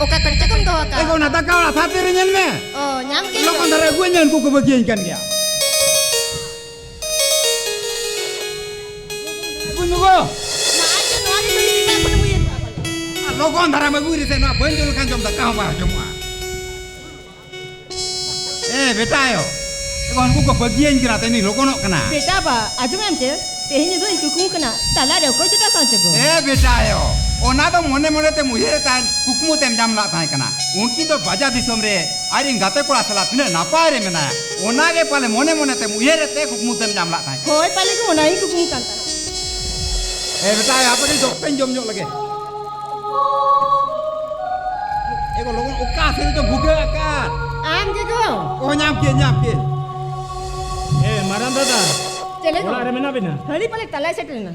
ᱚᱠᱟ ᱠᱚᱨᱮ ᱪᱚ ᱫᱚᱦᱚ ᱠᱟᱜᱼᱟ? ᱮᱜᱳ ᱚᱱᱟ ᱫᱟᱠᱟ ᱚᱲᱟᱜ ᱥᱟᱛᱮ ᱨᱮ ᱧᱮᱞ ᱢᱮ᱾ ᱚ, ᱧᱟᱢ ᱠᱮᱫ ᱞᱚᱜᱚᱱ ᱫᱷᱟᱨᱟ ᱟᱹᱜᱩ ᱟᱹᱧ ᱢᱮ, ᱩᱱᱠᱩ ᱠᱚ ᱵᱟᱹᱜᱤᱭᱟᱹᱧ ᱠᱟᱱ ᱜᱮᱭᱟ᱾ ᱟᱹᱜᱩᱭ ᱢᱮ ᱜᱳ᱾ ᱱᱚᱣᱟ ᱜᱮ, ᱱᱚᱣᱟ ᱜᱮ ᱛᱟᱹᱞᱤᱧ ᱥᱮᱛᱟᱜ ᱠᱷᱚᱱ ᱮᱢ ᱩᱭᱦᱟᱹᱨ ᱠᱟᱜᱼᱟ ᱯᱟᱞᱮ᱾ ᱟᱨ ᱞᱚᱜᱚᱱ ᱫᱷᱟᱨᱟᱢ ᱟᱹᱜᱩᱭ ᱨᱮᱥᱮ, ᱱᱚᱣᱟ ᱵᱟᱹᱧ ᱡᱚᱢ ᱞᱮᱠᱷᱟᱱ ᱡᱚᱢ ᱫᱟᱠᱟ ᱦᱚᱸ ᱵᱟᱝ ᱦᱚᱡᱚᱢᱚᱜᱼᱟ᱾ ᱮ ᱵᱮᱴᱟ ᱟᱭᱳ, ᱮ ᱵᱟ, ᱩᱱᱠᱩ ᱠᱚ ᱵᱟᱹᱜᱤᱭᱟᱹᱧ ᱠᱟᱱᱟ, ᱛᱮᱦᱮᱧ ᱞᱚᱜᱚᱱᱚᱜ ᱠᱟᱱᱟ᱾ ᱵᱮᱴᱟ ᱵᱟ, ᱟᱸᱡᱚᱢᱮᱢ ᱪᱮ? ᱛᱮᱦᱮᱧ ᱧᱤᱫᱟᱹ ᱤᱧ ᱠᱩᱠᱢᱩ ᱠᱟᱱᱟ, ᱛᱟᱞᱟᱨᱮ ᱚᱠᱚᱭ ᱡᱚᱴᱟᱣ ᱥᱟᱶ ᱪᱚ ᱜᱳ᱾ ᱮ ᱵᱮᱴᱟ ᱟᱭᱳ, ᱚᱱᱟ ᱫᱚ ᱢᱚᱱᱮ ᱢᱚᱱᱮ ᱛᱮᱢ ᱩᱭᱦᱟᱹᱨᱮᱫ ᱛᱟᱦᱮᱸᱫ, ᱠᱩᱠᱢᱩ ᱛᱮᱢ ᱧᱟᱢ ᱞᱟᱜ ᱛᱟᱦᱮᱸ ᱠᱟᱱᱟ᱾ ᱩᱱᱠᱤᱱ ᱫᱚ ᱵᱟᱡᱟᱨ ᱫᱤᱥᱚᱢ ᱨᱮ ᱟᱡ ᱨᱮᱱ ᱜᱟᱛᱮ ᱠᱚᱲᱟ ᱥᱟᱞᱟᱜ ᱛᱤᱱᱟᱹᱜ ᱱᱟᱯᱟᱭ ᱨᱮ ᱢᱮᱱᱟᱭᱟ, ᱚᱱᱟ ᱜᱮ ᱯᱟᱞᱮ ᱢᱚᱱᱮ ᱢᱚᱱᱮ ᱛᱮᱢ ᱩᱭᱦᱟᱹᱨᱮᱫ ᱛᱮ ᱠᱩᱠᱢᱩ ᱛᱮᱢ ᱧᱟᱢ ᱞᱟᱜ ᱛᱟᱦᱮᱸᱫ᱾ ᱦᱳᱭ, ᱯᱟᱞᱮ ᱜᱮ ᱚᱱᱟᱧ ᱠᱩᱠᱢᱩ ᱠᱟᱱ ᱛᱟᱦᱮᱸᱫ᱾ ᱮ ᱵᱮᱴᱟ ᱟᱭᱳ, ᱦᱟᱯᱮ ᱠᱟᱹᱴᱤᱡ ᱫᱚᱠᱛᱟᱧ ᱡᱚᱢ ᱧᱚᱜ ᱞᱮᱜᱮ᱾ ᱮ ᱜᱳ, ᱞᱚᱜᱚᱱ ᱚᱠᱟ ᱥᱮᱫ ᱨᱮᱪᱚ ᱵᱷᱩᱜᱟᱹᱜ ᱟᱠᱟᱫ᱾ ᱟᱢ ᱜᱮ ᱜᱳ᱾ ᱚ, ᱧᱟᱢ ᱠᱮᱫ, ᱧᱟᱢ ᱠᱮᱫ᱾ ᱮ ᱢᱟᱨᱟᱝ ᱫᱟᱫᱟ, ᱪᱮᱞᱮ ᱜᱳ? ᱚᱲᱟᱜ ᱨᱮ ᱢᱮᱱᱟᱜ ᱵᱤᱱᱟ? ᱦᱟᱹᱲᱤ ᱯᱟᱞᱮ ᱛᱟᱞᱟᱭ ᱥᱮᱴᱮᱨ ᱮᱱᱟ᱾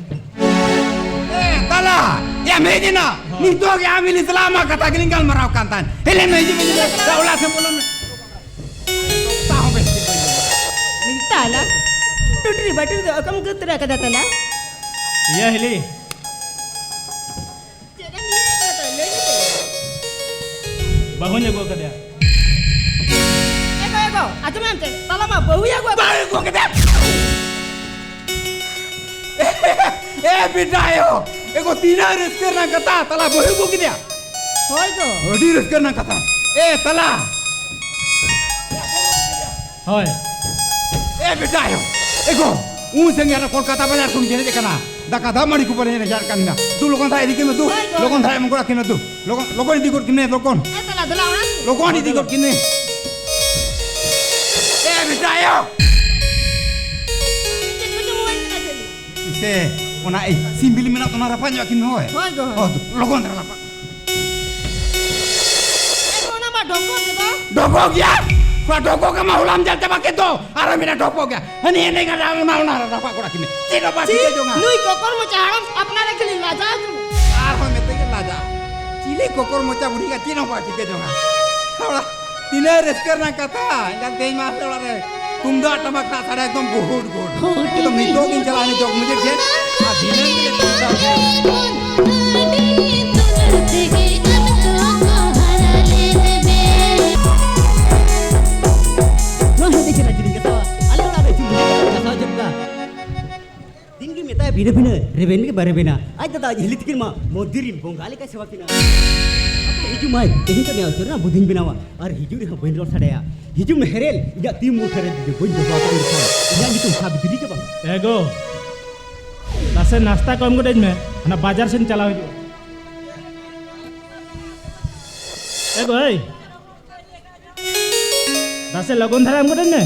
ᱮ ᱛᱟᱞᱟ, ᱮᱢ ᱦᱮᱡ ᱮᱱᱟ? ᱦᱳᱭ᱾ ᱱᱤᱛᱚᱜ ᱜᱮ ᱟᱢ ᱤᱧ ᱥᱟᱞᱟᱜ ᱟᱢᱟᱜ ᱠᱟᱛᱷᱟ ᱜᱮᱞᱤᱧ ᱜᱟᱞᱢᱟᱨᱟᱣ ᱠᱟᱱ ᱛᱟᱦᱮᱸᱫ᱾ ᱦᱮᱡ ᱞᱮᱱ ᱢᱮ, ᱦᱤᱡᱩᱜ ᱢᱮ, ᱦᱤᱡᱩᱜ ᱢᱮ᱾ ᱚᱲᱟᱜ ᱥᱮᱫ ᱵᱚᱞᱚᱱ ᱢᱮ᱾ ᱚᱠᱟ ᱦᱚᱸ ᱵᱮᱥ ᱴᱷᱤᱠ ᱵᱟᱹᱧ ᱵᱩᱡᱷᱟᱹᱣ᱾ ᱛᱟᱞᱟ, ᱴᱩᱴᱨᱤ ᱵᱟᱹᱴᱨᱤ ᱫᱚ ᱚᱠᱟᱢ ᱜᱟᱹᱛ ᱛᱚᱨᱟ ᱠᱟᱫᱟ ᱛᱟᱞᱟ? ᱤᱭᱟᱹ ᱦᱤᱞᱤ, ᱪᱮᱫ ᱮᱢ ᱞᱟᱹᱭ ᱠᱟᱫᱟ? ᱞᱟᱹᱭ ᱢᱮᱥᱮ᱾ ᱵᱟᱹᱦᱩᱧ ᱟᱹᱜᱩ ᱟᱠᱟᱫᱮᱭᱟ᱾ ᱮ ᱜᱳ, ᱮ ᱜᱳ, ᱟᱸᱡᱚᱢ ᱢᱮ ᱚᱱᱛᱮ, ᱛᱟᱞᱟ ᱢᱟ ᱵᱟᱹᱦᱩᱭ ᱟᱹᱜᱩ ᱟᱠᱟᱫᱮᱭᱟ᱾ ᱵᱟᱹᱦᱩᱭ ᱟᱹᱜᱩ ᱟᱠᱟᱫᱮᱭᱟ? ᱮ ᱵᱮᱴᱟ ᱟᱭᱳ, ᱮ ᱜᱳ, ᱛᱤᱱᱟᱹᱜ ᱨᱟᱹᱥᱠᱟᱹ ᱨᱮᱱᱟᱜ ᱠᱟᱛᱷᱟ, ᱛᱟᱞᱟ ᱵᱟᱹᱦᱩᱭ ᱟᱹᱜᱩ ᱠᱮᱫᱮᱭᱟ᱾ ᱦᱳᱭ ᱜᱳ᱾ ᱟᱹᱰᱤ ᱨᱟᱹᱥᱠᱟᱹ ᱨᱮᱱᱟᱜ ᱠᱟᱛᱷᱟ᱾ ᱮ ᱛᱟᱞᱟ, ᱦᱳᱭ᱾ ᱮ ᱵᱮᱴᱟ ᱟᱭᱳ, ᱮ ᱜᱳ, ᱩᱱ ᱥᱟᱺᱜᱤᱧ ᱟᱨ ᱠᱳᱞᱠᱟᱛᱟ ᱵᱟᱡᱟᱨ ᱠᱷᱚᱱ ᱜᱮ ᱦᱮᱡ ᱟᱠᱟᱱᱟ᱾ ᱫᱟᱠᱟ ᱫᱟᱜ ᱢᱟᱹᱲᱤ ᱠᱚ ᱵᱟᱞᱮ ᱮᱱᱮᱡ ᱠᱟᱱ ᱜᱮᱭᱟ᱾ ᱫᱩ ᱞᱚᱜᱚᱱ ᱫᱷᱟᱨᱟ ᱤᱫᱤ ᱠᱤᱱ ᱢᱮ, ᱫᱩ᱾ ᱦᱳᱭ ᱜᱳ᱾ ᱞᱚᱜᱚᱱ ᱫᱷᱟᱨᱟ ᱮᱢ ᱜᱚᱫ ᱟᱹᱠᱤᱱ ᱢᱮ, ᱫᱩ᱾ ᱞᱚᱜᱚᱱ, ᱞᱚᱜᱚᱱ ᱤᱫᱤ ᱜᱚᱫ ᱠᱤᱱ ᱢᱮ, ᱞᱚᱜᱚᱱ᱾ ᱦᱮᱸ, ᱛᱟᱦᱞᱮ ᱫᱮᱞᱟ ᱚᱲᱟᱜ᱾ ᱞᱚᱜᱚᱱ ᱤᱫᱤ ᱜᱚᱫ ᱠᱤᱱ ᱢᱮ᱾ ᱮ ᱵᱮᱴᱟ ᱟᱭᱳ᱾ ᱪᱮᱫ ᱠᱚ ᱡᱚᱢ ᱦᱩᱭ ᱠᱟᱱᱟ ᱪᱮᱫ? ᱥᱮ ᱚᱱᱟ, ᱮᱭ, ᱥᱤᱢ ᱵᱤᱞᱤ ᱢᱮᱱᱟᱜ ᱫᱚ, ᱚᱱᱟ ᱨᱟᱯᱟᱜ ᱧᱚᱜ ᱟᱹᱠᱤᱱ ᱢᱮ, ᱦᱳᱭ᱾ ᱦᱳᱭ ᱜᱳ, ᱦᱳᱭ᱾ ᱦᱳᱭ, ᱫᱩ, ᱞᱚᱜᱚᱱ ᱫᱷᱟᱨᱟ ᱨᱟᱯᱟᱜ᱾ ᱮ ᱜᱳ, ᱚᱱᱟ ᱢᱟ ᱰᱚᱠᱚ ᱜᱮ ᱫᱚ᱾ ᱰᱚᱠᱚ ᱜᱮᱭᱟ? ᱚᱱᱟ ᱰᱚᱠᱚ ᱜᱮ ᱢᱟ ᱦᱚᱞᱟᱢ ᱡᱟᱞ ᱪᱟᱵᱟ ᱠᱮᱫ ᱫᱚ᱾ ᱟᱨᱚ ᱢᱮᱱᱟ ᱰᱚᱠᱚ ᱜᱮᱭᱟ᱾ ᱦᱟᱹᱱᱤ ᱮᱱᱮᱡ ᱜᱟᱰᱟ ᱚᱱᱟ, ᱚᱱᱟ ᱨᱟᱯᱟᱜ ᱜᱚᱫ ᱟᱹᱠᱤᱱ ᱢᱮ᱾ ᱪᱮᱫ ᱦᱚᱸ ᱵᱟᱭ ᱪᱤ, ᱪᱤᱠᱟᱹ ᱡᱚᱝᱟ᱾ ᱱᱩᱭ ᱠᱚᱠᱚᱨ ᱢᱚᱪᱟ ᱦᱟᱲᱟᱢ ᱟᱯᱱᱟᱨ ᱨᱮ ᱠᱷᱟᱹᱞᱤ ᱞᱟᱡᱟᱣ ᱡᱚᱝᱟ᱾ ᱟᱨᱦᱚᱸ ᱢᱮᱛᱮ ᱜᱮ ᱞᱟᱡᱟᱣ᱾ ᱪᱤᱞᱤ ᱠᱚᱠᱚᱨ ᱢᱚᱪᱟ ᱵᱩᱲᱦᱤ ᱜᱟ ᱪᱮᱫ ᱦᱚᱸ ᱵᱟᱭ ᱪᱤᱠᱟᱹ ᱡᱚᱝᱟ᱾ ᱛᱷᱚᱲᱟ ᱛᱤᱱᱟᱹᱜ ᱨᱟᱹᱥᱠᱟᱹ ᱨᱮᱱᱟᱜ ᱠᱟᱛᱷᱟ᱾ ᱮᱱᱠᱷᱟᱱ ᱛᱮᱦᱮᱧ ᱢᱟ ᱟᱯᱮ ᱚᱲᱟᱜ ᱨᱮ ᱛᱩᱢᱫᱟᱜ ᱴᱟᱢᱟᱠ ᱨᱮᱱᱟᱜ ᱥᱟᱰᱮ ᱮᱠᱫᱚᱢ ᱜᱩᱦᱩᱴ ᱜᱩᱦᱩᱴ᱾ ᱮᱠᱫᱚᱢ ᱱᱤᱛᱚᱜ ᱜᱤᱧ ᱪᱟᱞᱟᱜᱼᱟ ᱩᱱᱤ ᱡᱚᱜᱽ ᱢᱟᱹᱡᱷᱤ ᱴᱷᱮᱱ᱾ ᱟᱨ ᱫᱷᱤᱱᱟᱹᱝ ᱜᱮᱞᱮ ᱛᱩᱢᱫᱟᱜ ᱴᱟᱢᱟᱠ᱾ ᱵᱷᱤᱱᱟᱹ ᱵᱷᱤᱱᱟᱹ ᱨᱮᱵᱮᱱ ᱜᱮ ᱵᱟᱭ ᱨᱮᱵᱮᱱᱟ᱾ ᱟᱡ ᱫᱟᱫᱟ, ᱟᱡ ᱦᱤᱞᱤ ᱛᱤᱠᱤᱱ ᱢᱟ ᱢᱚᱱᱫᱤᱨ ᱨᱤᱱ ᱵᱚᱸᱜᱟ ᱞᱮᱠᱟᱭ ᱥᱮᱵᱟ ᱠᱤᱱᱟ᱾ ᱟᱯᱮ ᱦᱤᱡᱩᱜ ᱢᱟᱭ, ᱛᱮᱦᱮᱧ ᱠᱷᱚᱱ ᱱᱮ ᱚᱪᱚᱨ ᱨᱮᱱᱟᱜ ᱵᱩᱫᱷᱤᱧ ᱵᱮᱱᱟᱣᱟ᱾ ᱟᱨ ᱦᱤᱡᱩᱜ ᱨᱮᱦᱚᱸ ᱵᱟᱹᱧ ᱨᱚᱲ ᱥᱟᱰᱮᱭᱟ᱾ ᱦᱤᱡᱩᱜ ᱢᱮ ᱦᱮᱨᱮᱞ, ᱤᱧᱟᱹᱜ ᱛᱤ ᱢᱩᱴᱷᱟᱹ ᱨᱮ ᱡᱩᱫᱤ ᱵᱟᱹᱧ ᱫᱚᱦᱚ ᱟᱠᱟᱫ ᱢᱮᱠᱷᱟᱱ, ᱤᱧᱟᱹᱜ ᱧᱩᱛᱩᱢ ᱥᱟᱵᱤᱛᱨᱤ ᱜᱮ ᱵᱟᱝ᱾ ᱮ ᱜᱚ, ᱱᱟᱥᱮ ᱱᱟᱥᱛᱟ ᱠᱚ ᱮᱢ ᱜᱚᱫᱟᱹᱧ ᱢᱮ, ᱦᱟᱱᱟ ᱵᱟᱡᱟᱨ ᱥᱮᱫ ᱪᱟᱞᱟᱣ ᱦᱤᱡᱩᱜᱼᱟ᱾ ᱮ ᱜᱚ, ᱮᱭ, ᱱᱟᱥᱮ ᱞᱚᱜᱚᱱ ᱫᱷᱟᱨᱟ ᱮᱢ ᱜᱚᱫᱟᱹᱧ ᱢᱮ᱾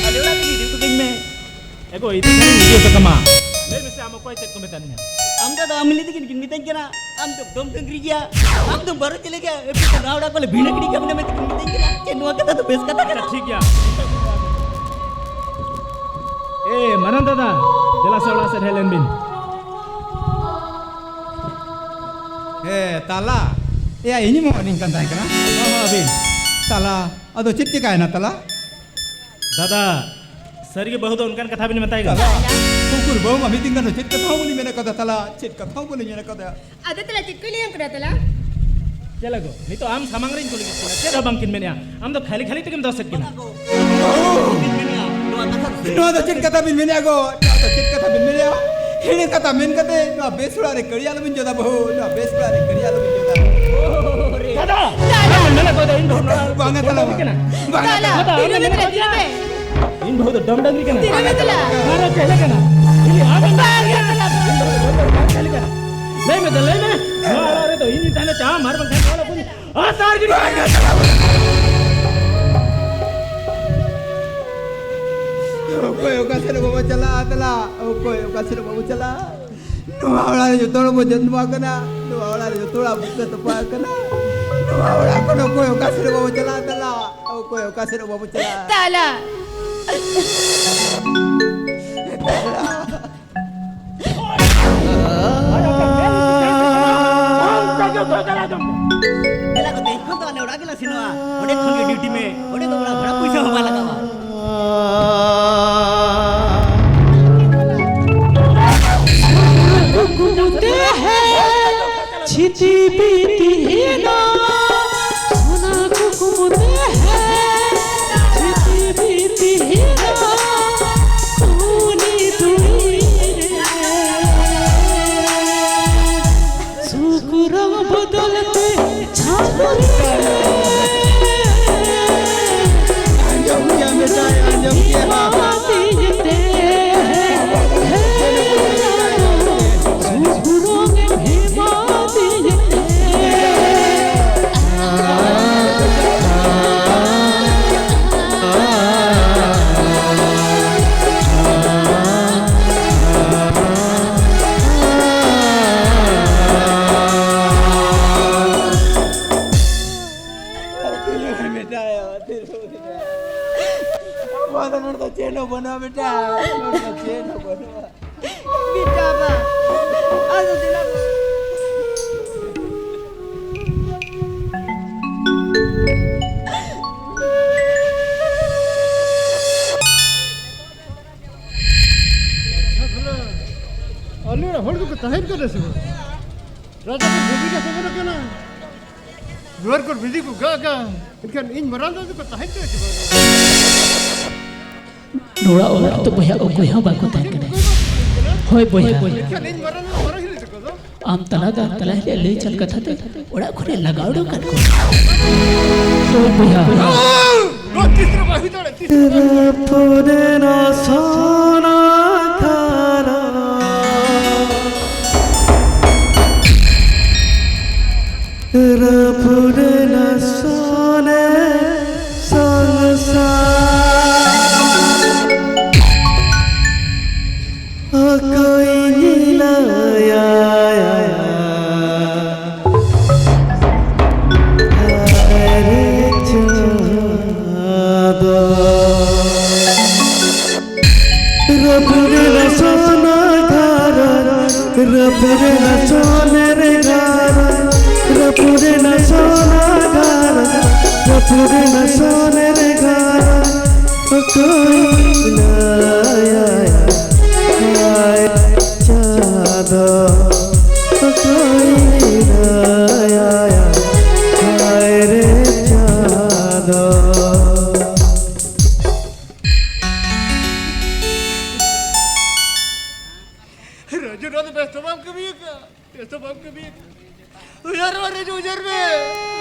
ᱟᱞᱮ ᱚᱲᱟᱜ ᱨᱮᱜᱮ ᱤᱫᱤ ᱦᱚᱴᱚ ᱠᱟᱹᱧ ᱢᱮ᱾ ᱮ ᱜᱚ, ᱤᱫᱤ ᱠᱷᱟᱱᱤᱧ ᱤᱫᱤ ᱦᱚᱴᱚ ᱠᱟᱢᱟ᱾ ᱞᱟᱹᱭ ᱢᱮᱥᱮ, ᱟᱢ ᱚᱠᱚᱭ ᱪᱮᱫ ᱠᱚ ᱢᱮᱛᱟᱫ ᱢᱮᱭᱟ? ᱟᱢ ᱫᱚ ᱟᱫᱚ ᱟᱢ ᱞᱟᱹᱭ ᱛᱮᱜᱮ ᱠᱤᱱ ᱢᱮᱛᱟᱹᱧ ᱠᱟᱱᱟ᱾ ᱟᱢ ᱫᱚ ᱫᱚᱢ ᱰᱟᱹᱝᱨᱤ ᱜᱮᱭᱟ, ᱟᱢ ᱫᱚ ᱵᱟᱨᱚ ᱪᱮᱞᱮ ᱜᱮᱭᱟ, ᱮᱯᱮ ᱛᱚ ᱱᱚᱣᱟ ᱚᱲᱟᱜ ᱠᱚᱞᱮ ᱵᱷᱤᱲᱟᱹ ᱜᱤᱰᱤ ᱠᱟᱜ ᱵᱚᱱᱟ ᱢᱮᱱᱛᱮ ᱠᱤᱱ ᱢᱤᱛᱟᱹᱧ ᱠᱟᱱᱟ᱾ ᱪᱮᱫ ᱱᱚᱣᱟ ᱠᱟᱛᱷᱟ ᱫᱚ ᱵᱮᱥ ᱠᱟᱛᱷᱟ ᱠᱟᱱᱟ? ᱟᱪᱪᱷᱟ, ᱴᱷᱤᱠ ᱜᱮᱭᱟ᱾ ᱮ, ᱢᱟᱨᱟᱝ ᱫᱟᱫᱟ, ᱫᱮᱞᱟ ᱥᱮ ᱚᱲᱟᱜ ᱥᱮᱫ ᱦᱮᱡ ᱞᱮᱱ ᱵᱤᱱ᱾ ᱮ, ᱛᱟᱞᱟ᱾ ᱮᱭᱟ, ᱤᱧ ᱢᱟ ᱟᱹᱞᱤᱧ ᱠᱟᱱ ᱛᱟᱦᱮᱸ ᱠᱟᱱᱟ᱾ ᱦᱚᱸ, ᱦᱚᱸ, ᱟᱹᱵᱤᱱ᱾ ᱛᱟᱞᱟ, ᱟᱫᱚ ᱪᱮᱫ ᱪᱮᱠᱟᱭᱮᱱᱟ ᱛᱟᱞᱟ? ᱫᱟᱫᱟ, ᱥᱟᱹᱨᱤᱜᱮ ᱵᱟᱹᱦᱩ ᱫᱚ ᱚᱱᱠᱟᱱ ᱠᱟᱛᱷᱟ ᱵᱤᱱ ᱢᱮᱛᱟᱭ ᱠᱟᱱᱟ? ᱛᱟᱞᱟ, ᱩᱠᱩᱨ ᱵᱟᱹᱦᱩ ᱢᱟ ᱢᱤᱫ ᱫᱤᱱ ᱜᱟᱱ ᱫᱚ ᱪᱮᱫ ᱠᱟᱛᱷᱟ ᱦᱚᱸ ᱵᱟᱹᱞᱤᱧ ᱢᱮᱱ ᱠᱟᱫᱟ ᱛᱟᱞᱟ, ᱪᱮᱫ ᱠᱟᱛᱷᱟ ᱦᱚᱸ ᱵᱟᱹᱞᱤᱧ ᱢᱮᱱ ᱠᱟᱫᱟ᱾ ᱟᱫᱚ ᱛᱟᱦᱞᱮ ᱪᱮᱫ ᱠᱚᱭ ᱞᱟᱹᱭᱟᱢ ᱠᱟᱱᱟ ᱛᱟᱞᱟ? ᱪᱮᱫ ᱞᱟᱜᱚ? ᱱᱤᱛᱚᱜ ᱟᱢ ᱥᱟᱢᱟᱝ ᱨᱤᱧ ᱠᱩᱞᱤ ᱠᱮᱫ ᱠᱤᱱᱟ, ᱪᱮᱫ ᱦᱚᱸ ᱵᱟᱝᱠᱤᱱ ᱢᱮᱱᱮᱜᱼᱟ᱾ ᱟᱢ ᱫᱚ ᱠᱷᱟᱹᱞᱤ ᱠᱷᱟᱹᱞᱤ ᱛᱮᱜᱮᱢ ᱫᱚᱥᱮᱫ ᱠᱤᱱᱟ᱾ ᱱᱚᱣᱟ ᱫᱚ ᱪᱮᱫ ᱠᱟᱛᱷᱟ ᱵᱤᱱ ᱢᱮᱱᱮᱜᱼᱟ ᱜᱚ? ᱱᱚᱣᱟ ᱫᱚ ᱪᱮᱫ ᱠᱟᱛᱷᱟ ᱵᱤᱱ ᱢᱮᱱᱮᱜᱼᱟ? ᱦᱤᱲᱤᱧ ᱠᱟᱛᱷᱟ ᱢᱮᱱ ᱠᱟᱛᱮ ᱱᱚᱣᱟ ᱵᱮᱥ ᱚᱲᱟᱜ ᱨᱮ ᱠᱟᱹᱲᱤ ᱟᱞᱚᱵᱤᱱ ᱡᱚᱫᱟ ᱵᱟᱹᱦᱩ, ᱱᱚᱣᱟ ᱵᱮᱥ ᱚᱲᱟᱜ ᱨᱮ ᱠᱟᱹᱲᱤ ᱟᱞᱚᱵᱤᱱ ᱡᱚᱫᱟ᱾ ᱫᱟᱫᱟ! ᱫᱟᱫᱟ! ᱢᱮᱱᱮᱫ ᱠᱚ ᱤᱧ ᱵᱟᱹᱦᱩ ᱱᱚᱲᱟ ᱵᱟᱝᱟ ᱛᱟᱞᱟ ᱵᱟᱝ᱾ ᱠᱟᱱᱟ᱾ ᱵᱟᱝᱟ ᱛᱟᱞᱟ! ᱛᱟᱞᱟ! ᱫᱟᱫᱟ, ᱛᱤᱨᱮ ᱟᱢᱮᱢ ᱢᱮᱱᱮᱫ ᱢᱮᱱᱮᱫ ᱠᱚ ᱠᱟᱱᱟ? ᱤᱧ ᱵᱟᱹᱦᱩ ᱫᱚ ᱰᱚᱢ ᱰᱟᱝᱨᱤ ᱠᱟᱱᱟ᱾ ᱛᱤᱨᱮ ᱢᱮᱱᱮᱫ ᱛᱟᱞᱟ? ᱟᱨᱚ ᱪᱮᱞᱮ ᱠᱟᱱᱟ? ᱤᱧ ᱟᱢᱮᱢ ᱵᱟᱝᱟ ᱛᱟᱞᱟ! ᱤᱧ ᱵᱟᱹᱦᱩ ᱫᱚ ᱰᱚᱢ ᱰᱟᱝᱨᱤ ᱠᱟᱱᱟ᱾ ᱞᱟᱹᱭ ᱢᱮ ᱫᱟ, ᱞᱟᱹᱭ ᱢᱮ᱾ ᱱᱚᱣᱟ ᱚᱲᱟᱜ ᱨᱮᱫᱚ ᱤᱧ ᱛᱟᱦᱮᱱᱟ ᱪᱟᱢ, ᱟᱨ ᱵᱟᱝᱠᱷᱟᱱ ᱱᱚᱣᱟ ᱚᱲᱟᱜ ᱠᱷᱚᱱ ᱟᱛᱟᱨ ᱜᱤᱰᱤ᱾ ᱚᱠᱚᱭ ᱚᱠᱟ ᱥᱮᱫ ᱵᱟᱵᱚ ᱪᱟᱞᱟᱜᱼᱟ ᱛᱟᱞᱟ? ᱚᱠᱚᱭ ᱚᱠᱟ ᱥᱮᱫ ᱵᱟᱵᱚ ᱪᱟᱞᱟᱜᱼᱟ? ᱱᱚᱣᱟ ᱚᱲᱟᱜ ᱨᱮ ᱡᱚᱛᱚ ᱦᱚᱲ ᱵᱚ ᱡᱚᱱᱢᱚ ᱟᱠᱟᱱᱟ, ᱱᱚᱣᱟ ᱚᱲᱟᱜ ᱨᱮ ᱡᱚᱛᱚ ᱦᱚᱲᱟᱜ ᱵᱩᱠᱟᱹ ᱛᱚᱯᱟ ᱟᱠᱟᱱᱟ᱾ ᱱᱚᱣᱟ ᱚᱲᱟᱜ ᱠᱷᱚᱱ ᱚᱠᱚᱭ ᱚᱠᱟ ᱥᱮᱫ ᱵᱟᱵᱚ ᱪᱟᱞᱟᱜᱼᱟ ᱛᱟᱞᱟ? ᱚᱠᱚᱭ ᱚᱠᱟ ᱥᱮᱫ ᱵᱟᱵᱚ ᱪᱟᱞᱟᱜᱼᱟ? ᱛᱟᱞᱟ᱾ ᱛᱟᱞᱟ᱾ ᱫᱮᱞᱟ ᱠᱚ, ᱛᱮᱦᱮᱧ ᱠᱷᱚᱱ ᱫᱚ ᱟᱞᱮ ᱚᱲᱟᱜ ᱜᱮᱞᱮ ᱥᱮᱱᱚᱜᱼᱟ᱾ ᱚᱸᱰᱮ ᱠᱷᱚᱱ ᱜᱮ ᱰᱤᱭᱩᱴᱤ ᱢᱮ᱾ ᱚᱸᱰᱮ ᱫᱚ ᱚᱲᱟᱜ ᱵᱷᱟᱲᱟ ᱯᱩᱭᱥᱟᱹ ᱦᱚᱸ ᱵᱟᱭ ᱞᱟᱜᱟᱜᱼᱟ᱾ ᱠᱩᱠᱢᱩ ᱛᱟᱦᱮᱸ ᱪᱷᱤᱛᱤ ᱵᱤᱛᱤ ᱮᱱᱟ, ᱚᱱᱟ ᱠᱩᱠᱢᱩ ᱛᱟᱦᱮᱸ ᱟᱫᱚ ᱱᱚᱰᱮ ᱫᱚ ᱪᱮᱫ ᱦᱚᱸ ᱵᱟᱹᱱᱩᱜᱼᱟ ᱵᱮᱴᱟ, ᱱᱚᱰᱮ ᱫᱚ ᱪᱮᱫ ᱦᱚᱸ ᱵᱟᱹᱱᱩᱜᱼᱟ᱾ ᱵᱮᱴᱟ ᱵᱟ, ᱟᱫᱚ ᱫᱮᱞᱟ ᱵᱚ᱾ ᱟᱪᱪᱷᱟ, ᱛᱟᱦᱞᱮ ᱟᱞᱮ ᱚᱲᱟᱜ ᱦᱚᱲ ᱫᱚᱠᱚ ᱛᱟᱦᱮᱱ ᱠᱟᱱᱟ ᱥᱮ ᱵᱟᱝ? ᱨᱟᱡᱟ ᱠᱚ ᱵᱷᱟᱹᱜᱤ ᱠᱚ ᱥᱚᱢᱚᱭ ᱠᱟᱱᱟ᱾ ᱫᱩᱣᱟᱹᱨ ᱠᱚ ᱵᱤᱞᱤ ᱠᱚ ᱜᱟᱜ ᱜᱟ, ᱮᱱᱠᱷᱟᱱ ᱤᱧ ᱢᱟᱨᱟᱝ ᱫᱟᱫᱟ ᱫᱚᱠᱚ ᱛᱟᱦᱮᱸ ᱪᱚᱭ ᱪᱚ ᱵᱟᱝ? ᱱᱚᱣᱟ ᱚᱲᱟᱜ ᱨᱮᱫᱚ ᱵᱚᱭᱦᱟ ᱚᱠᱚᱭ ᱦᱚᱸ ᱵᱟᱠᱚ ᱛᱟᱦᱮᱸ ᱠᱟᱱᱟ᱾ ᱦᱳᱭ ᱵᱚᱭᱦᱟ, ᱮᱱᱠᱷᱟᱱ ᱤᱧ ᱢᱟᱨᱟᱝ ᱫᱟᱫᱟ ᱢᱟᱨᱟᱝ ᱦᱤᱞᱤ ᱛᱟᱠᱚ ᱫᱚ? ᱟᱢ ᱛᱟᱞᱟ ᱫᱚ ᱛᱟᱞᱟ ᱦᱤᱞᱤ ᱞᱟᱹᱭ ᱪᱟᱞ ᱠᱟᱛᱷᱟ ᱛᱮ ᱚᱲᱟᱜ ᱠᱷᱚᱱᱮ ᱞᱟᱜᱟ ᱩᱰᱩᱠ ᱠᱟᱫ ᱠᱚᱣᱟ᱾ ᱦᱳᱭ ᱵᱚᱭᱦᱟ᱾ ᱱᱚᱣᱟ ᱛᱤᱥ ᱨᱮ ᱵᱟᱭ ᱦᱩᱭ ᱫᱟᱲᱮᱭᱟᱜᱼᱟ, ᱛᱤᱥ ᱨᱮ ᱵᱟᱭ ᱦᱩᱭ ᱫᱟᱲᱮᱭᱟᱜᱼᱟ᱾ ᱨᱟᱹᱯᱩᱫ ᱮᱱᱟ ᱥᱚᱱᱟ ᱫᱷᱟᱨᱟ᱾ ᱨᱟᱹᱯᱩᱫ ᱮᱱᱟ ᱥᱚᱱᱮ ᱥᱚᱝᱥᱟᱨ᱾ ᱚᱠᱚᱭᱤᱧ ᱞᱟᱹᱭᱟᱭᱟ? ᱟᱨᱮ ᱪᱟᱸᱫᱚ᱾ ᱨᱟᱹᱯᱩᱫ ᱮᱱᱟ ᱥᱚᱱᱟ ᱜᱷᱟᱨᱚᱸᱡᱽ, ᱨᱟᱹᱯᱩᱫ ᱮᱱᱟ ᱥᱚᱱᱮᱨ ᱜᱷᱟᱨᱚᱸᱡᱽ, ᱨᱟᱹᱯᱩᱫ ᱮᱱᱟ ᱥᱚᱱᱟ ᱜᱷᱟᱨᱚᱸᱡᱽ, ᱨᱟᱹᱯᱩᱫ ᱮᱱᱟ ᱥᱚᱱᱮᱨ ᱜᱷᱟᱨᱚᱸᱡᱽ᱾ ᱚᱠᱚᱭ ᱞᱟᱹᱭᱟᱭᱟ ᱦᱟᱭ ᱪᱟᱸᱫᱚ, ᱚᱠᱚᱭ ᱞᱟᱹᱭᱟᱭᱟ ᱦᱟᱭ ᱨᱮ ᱪᱟᱸᱫᱚ᱾ ᱨᱟᱡᱩ, ᱱᱚᱣᱟ ᱫᱚ ᱵᱮᱥ ᱫᱚ ᱵᱟᱢ ᱠᱟᱹᱢᱤ ᱟᱠᱟᱫ, ᱵᱮᱥ ᱫᱚ ᱵᱟᱢ ᱠᱟᱹᱢᱤ ᱟᱠᱟᱫ᱾ ᱩᱭᱦᱟᱹᱨ ᱢᱟ ᱨᱟᱡᱩ, ᱩᱭᱦᱟᱹᱨ ᱢᱮ᱾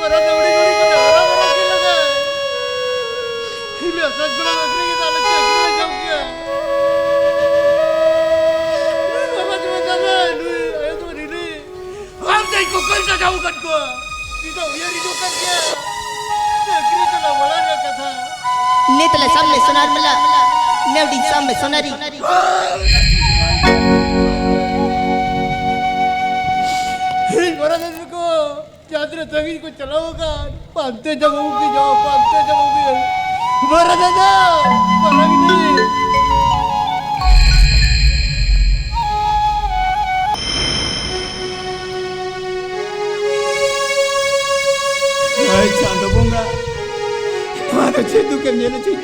ᱢᱟᱨᱟᱝ ᱫᱟᱹᱣᱲᱤ ᱜᱷᱩᱲᱤ ᱠᱚᱨᱮ ᱦᱟᱨᱟ ᱵᱟᱨᱟ ᱠᱤᱱ ᱞᱟᱜᱟ᱾ ᱤᱧ ᱟᱥᱟ ᱜᱩᱲᱟᱹ ᱟᱹᱠᱷᱨᱤᱧ ᱠᱟᱛᱮ ᱟᱞᱮ ᱪᱟᱹᱠᱨᱤ ᱞᱮ ᱧᱟᱢ ᱠᱮᱭᱟ᱾ ᱱᱩᱭ ᱵᱟᱵᱟ ᱫᱚ ᱢᱮᱛᱟᱢᱟ, ᱱᱩᱭ ᱟᱭᱳ ᱫᱚ ᱨᱤᱞᱤ᱾ ᱟᱢ ᱫᱚ ᱤᱧ ᱠᱚ ᱚᱠᱚᱭ ᱥᱟᱡᱟᱣ ᱟᱠᱟᱫ ᱠᱚᱣᱟ? ᱤᱧ ᱫᱚ ᱩᱭᱦᱟᱹᱨ ᱦᱤᱡᱩᱜ ᱠᱟᱱ ᱜᱮᱭᱟ᱾ ᱪᱟᱹᱠᱨᱤ ᱪᱟᱞᱟᱣ ᱵᱟᱲᱟ ᱨᱮᱭᱟᱜ ᱠᱟᱛᱷᱟ᱾ ᱞᱮ ᱛᱟᱞᱮ ᱥᱟᱢ ᱢᱮ ᱥᱚᱱᱟᱨ ᱢᱟᱞᱟ, ᱱᱮᱣᱰᱤ ᱥᱟᱢ ᱢᱮ ᱥᱚᱱᱟᱨᱤ᱾ ᱦᱮᱸ, ᱢᱟᱨᱟᱝ ᱫᱟᱫᱟ ᱛᱟᱠᱚ, ᱡᱟᱦᱟᱸ ᱛᱤᱱᱟᱹᱜ ᱥᱟᱺᱜᱤᱧ ᱠᱚ ᱪᱟᱞᱟᱣ ᱟᱠᱟᱱ, ᱯᱟᱱᱛᱮ ᱡᱟᱵᱚ ᱜᱮ ᱡᱟᱵᱚ, ᱯᱟᱱᱛᱮ ᱡᱟᱵᱚ ᱜᱮ᱾ ᱢᱟᱨᱟᱝ ᱫᱟᱫᱟ!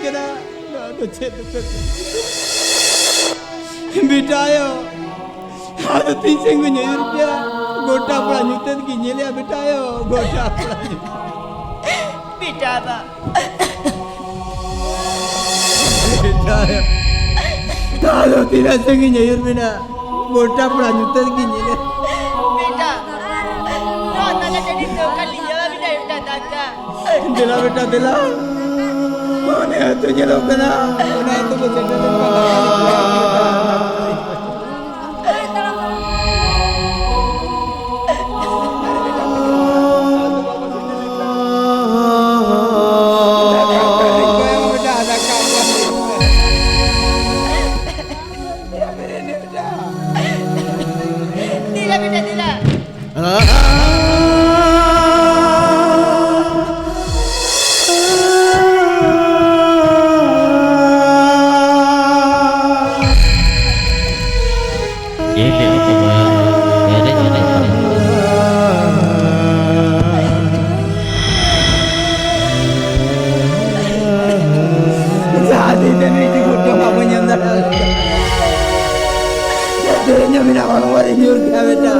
ᱠᱟᱱᱟ᱾ ᱱᱚᱣᱟ ᱫᱚ ᱪᱮᱫ ᱩᱛᱟᱹᱨ? ᱵᱮᱴᱟ ᱟᱭᱳ, ᱟᱫᱚ ᱛᱤᱥ ᱮᱢ ᱧᱮᱞ ᱯᱮᱭᱟ? ᱜᱚᱴᱟ ᱯᱟᱲᱟ ᱧᱩᱛᱟᱹᱛ ᱜᱮ ᱧᱮᱞᱮᱜᱼᱟ ᱵᱮᱴᱟ ᱟᱭᱳ, ᱜᱚᱴᱟ ᱯᱟᱲᱟ ᱧᱩᱛᱟᱹᱛ᱾ ᱵᱮᱴᱟ ᱵᱟ᱾ ᱵᱮᱴᱟ ᱟᱭᱳ, ᱟᱫᱚ ᱛᱤᱱᱟᱹᱜ ᱥᱟᱺᱜᱤᱧ ᱟᱹᱭᱩᱨ ᱢᱮᱱᱟᱜ? ᱜᱚᱴᱟ ᱯᱟᱲᱟ ᱧᱩᱛᱟᱹᱛ ᱜᱮ ᱧᱮᱞᱮᱜᱼᱟ᱾ ᱵᱮᱴᱟ, ᱱᱚᱣᱟ ᱛᱟᱞᱟ ᱴᱟᱺᱰᱤ ᱨᱮ ᱚᱠᱟ ᱞᱤᱧ ᱧᱟᱢᱟ ᱵᱮᱴᱟ, ᱵᱮᱴᱟ ᱫᱟᱠᱟ? ᱫᱮᱞᱟ ᱵᱮᱴᱟ, ᱫᱮᱞᱟ᱾ ᱚᱱᱮ ᱟᱹᱛᱩ ᱧᱮᱞᱚᱜ ᱠᱟᱱᱟ, ᱚᱱᱟ ᱟᱹᱛᱩ ᱠᱚ ᱥᱮᱴᱮᱨ ᱞᱮᱱᱠᱷᱟᱱ ᱫᱟᱠᱟ ᱞᱮ ᱡᱚᱢᱟ᱾ ᱫᱮᱞᱟ ᱵᱮᱴᱟ, ᱫᱮᱞᱟ᱾ ᱮᱱᱮᱡ ᱮᱱᱮᱡ ᱛᱟᱵᱚᱱ᱾ ᱡᱟᱦᱟᱸ ᱛᱤᱥ ᱫᱚ ᱢᱤᱫᱴᱤᱡ ᱯᱷᱳᱴᱳ ᱵᱟᱵᱚᱱ ᱧᱟᱢ ᱫᱟᱲᱮᱭᱟᱜᱼᱟ᱾ ᱛᱮᱦᱮᱧ ᱦᱚᱸ ᱢᱮᱱᱟᱜ ᱦᱚᱲᱢᱚ ᱨᱮ ᱧᱩᱨ ᱠᱮᱫᱟ ᱵᱮᱴᱟ᱾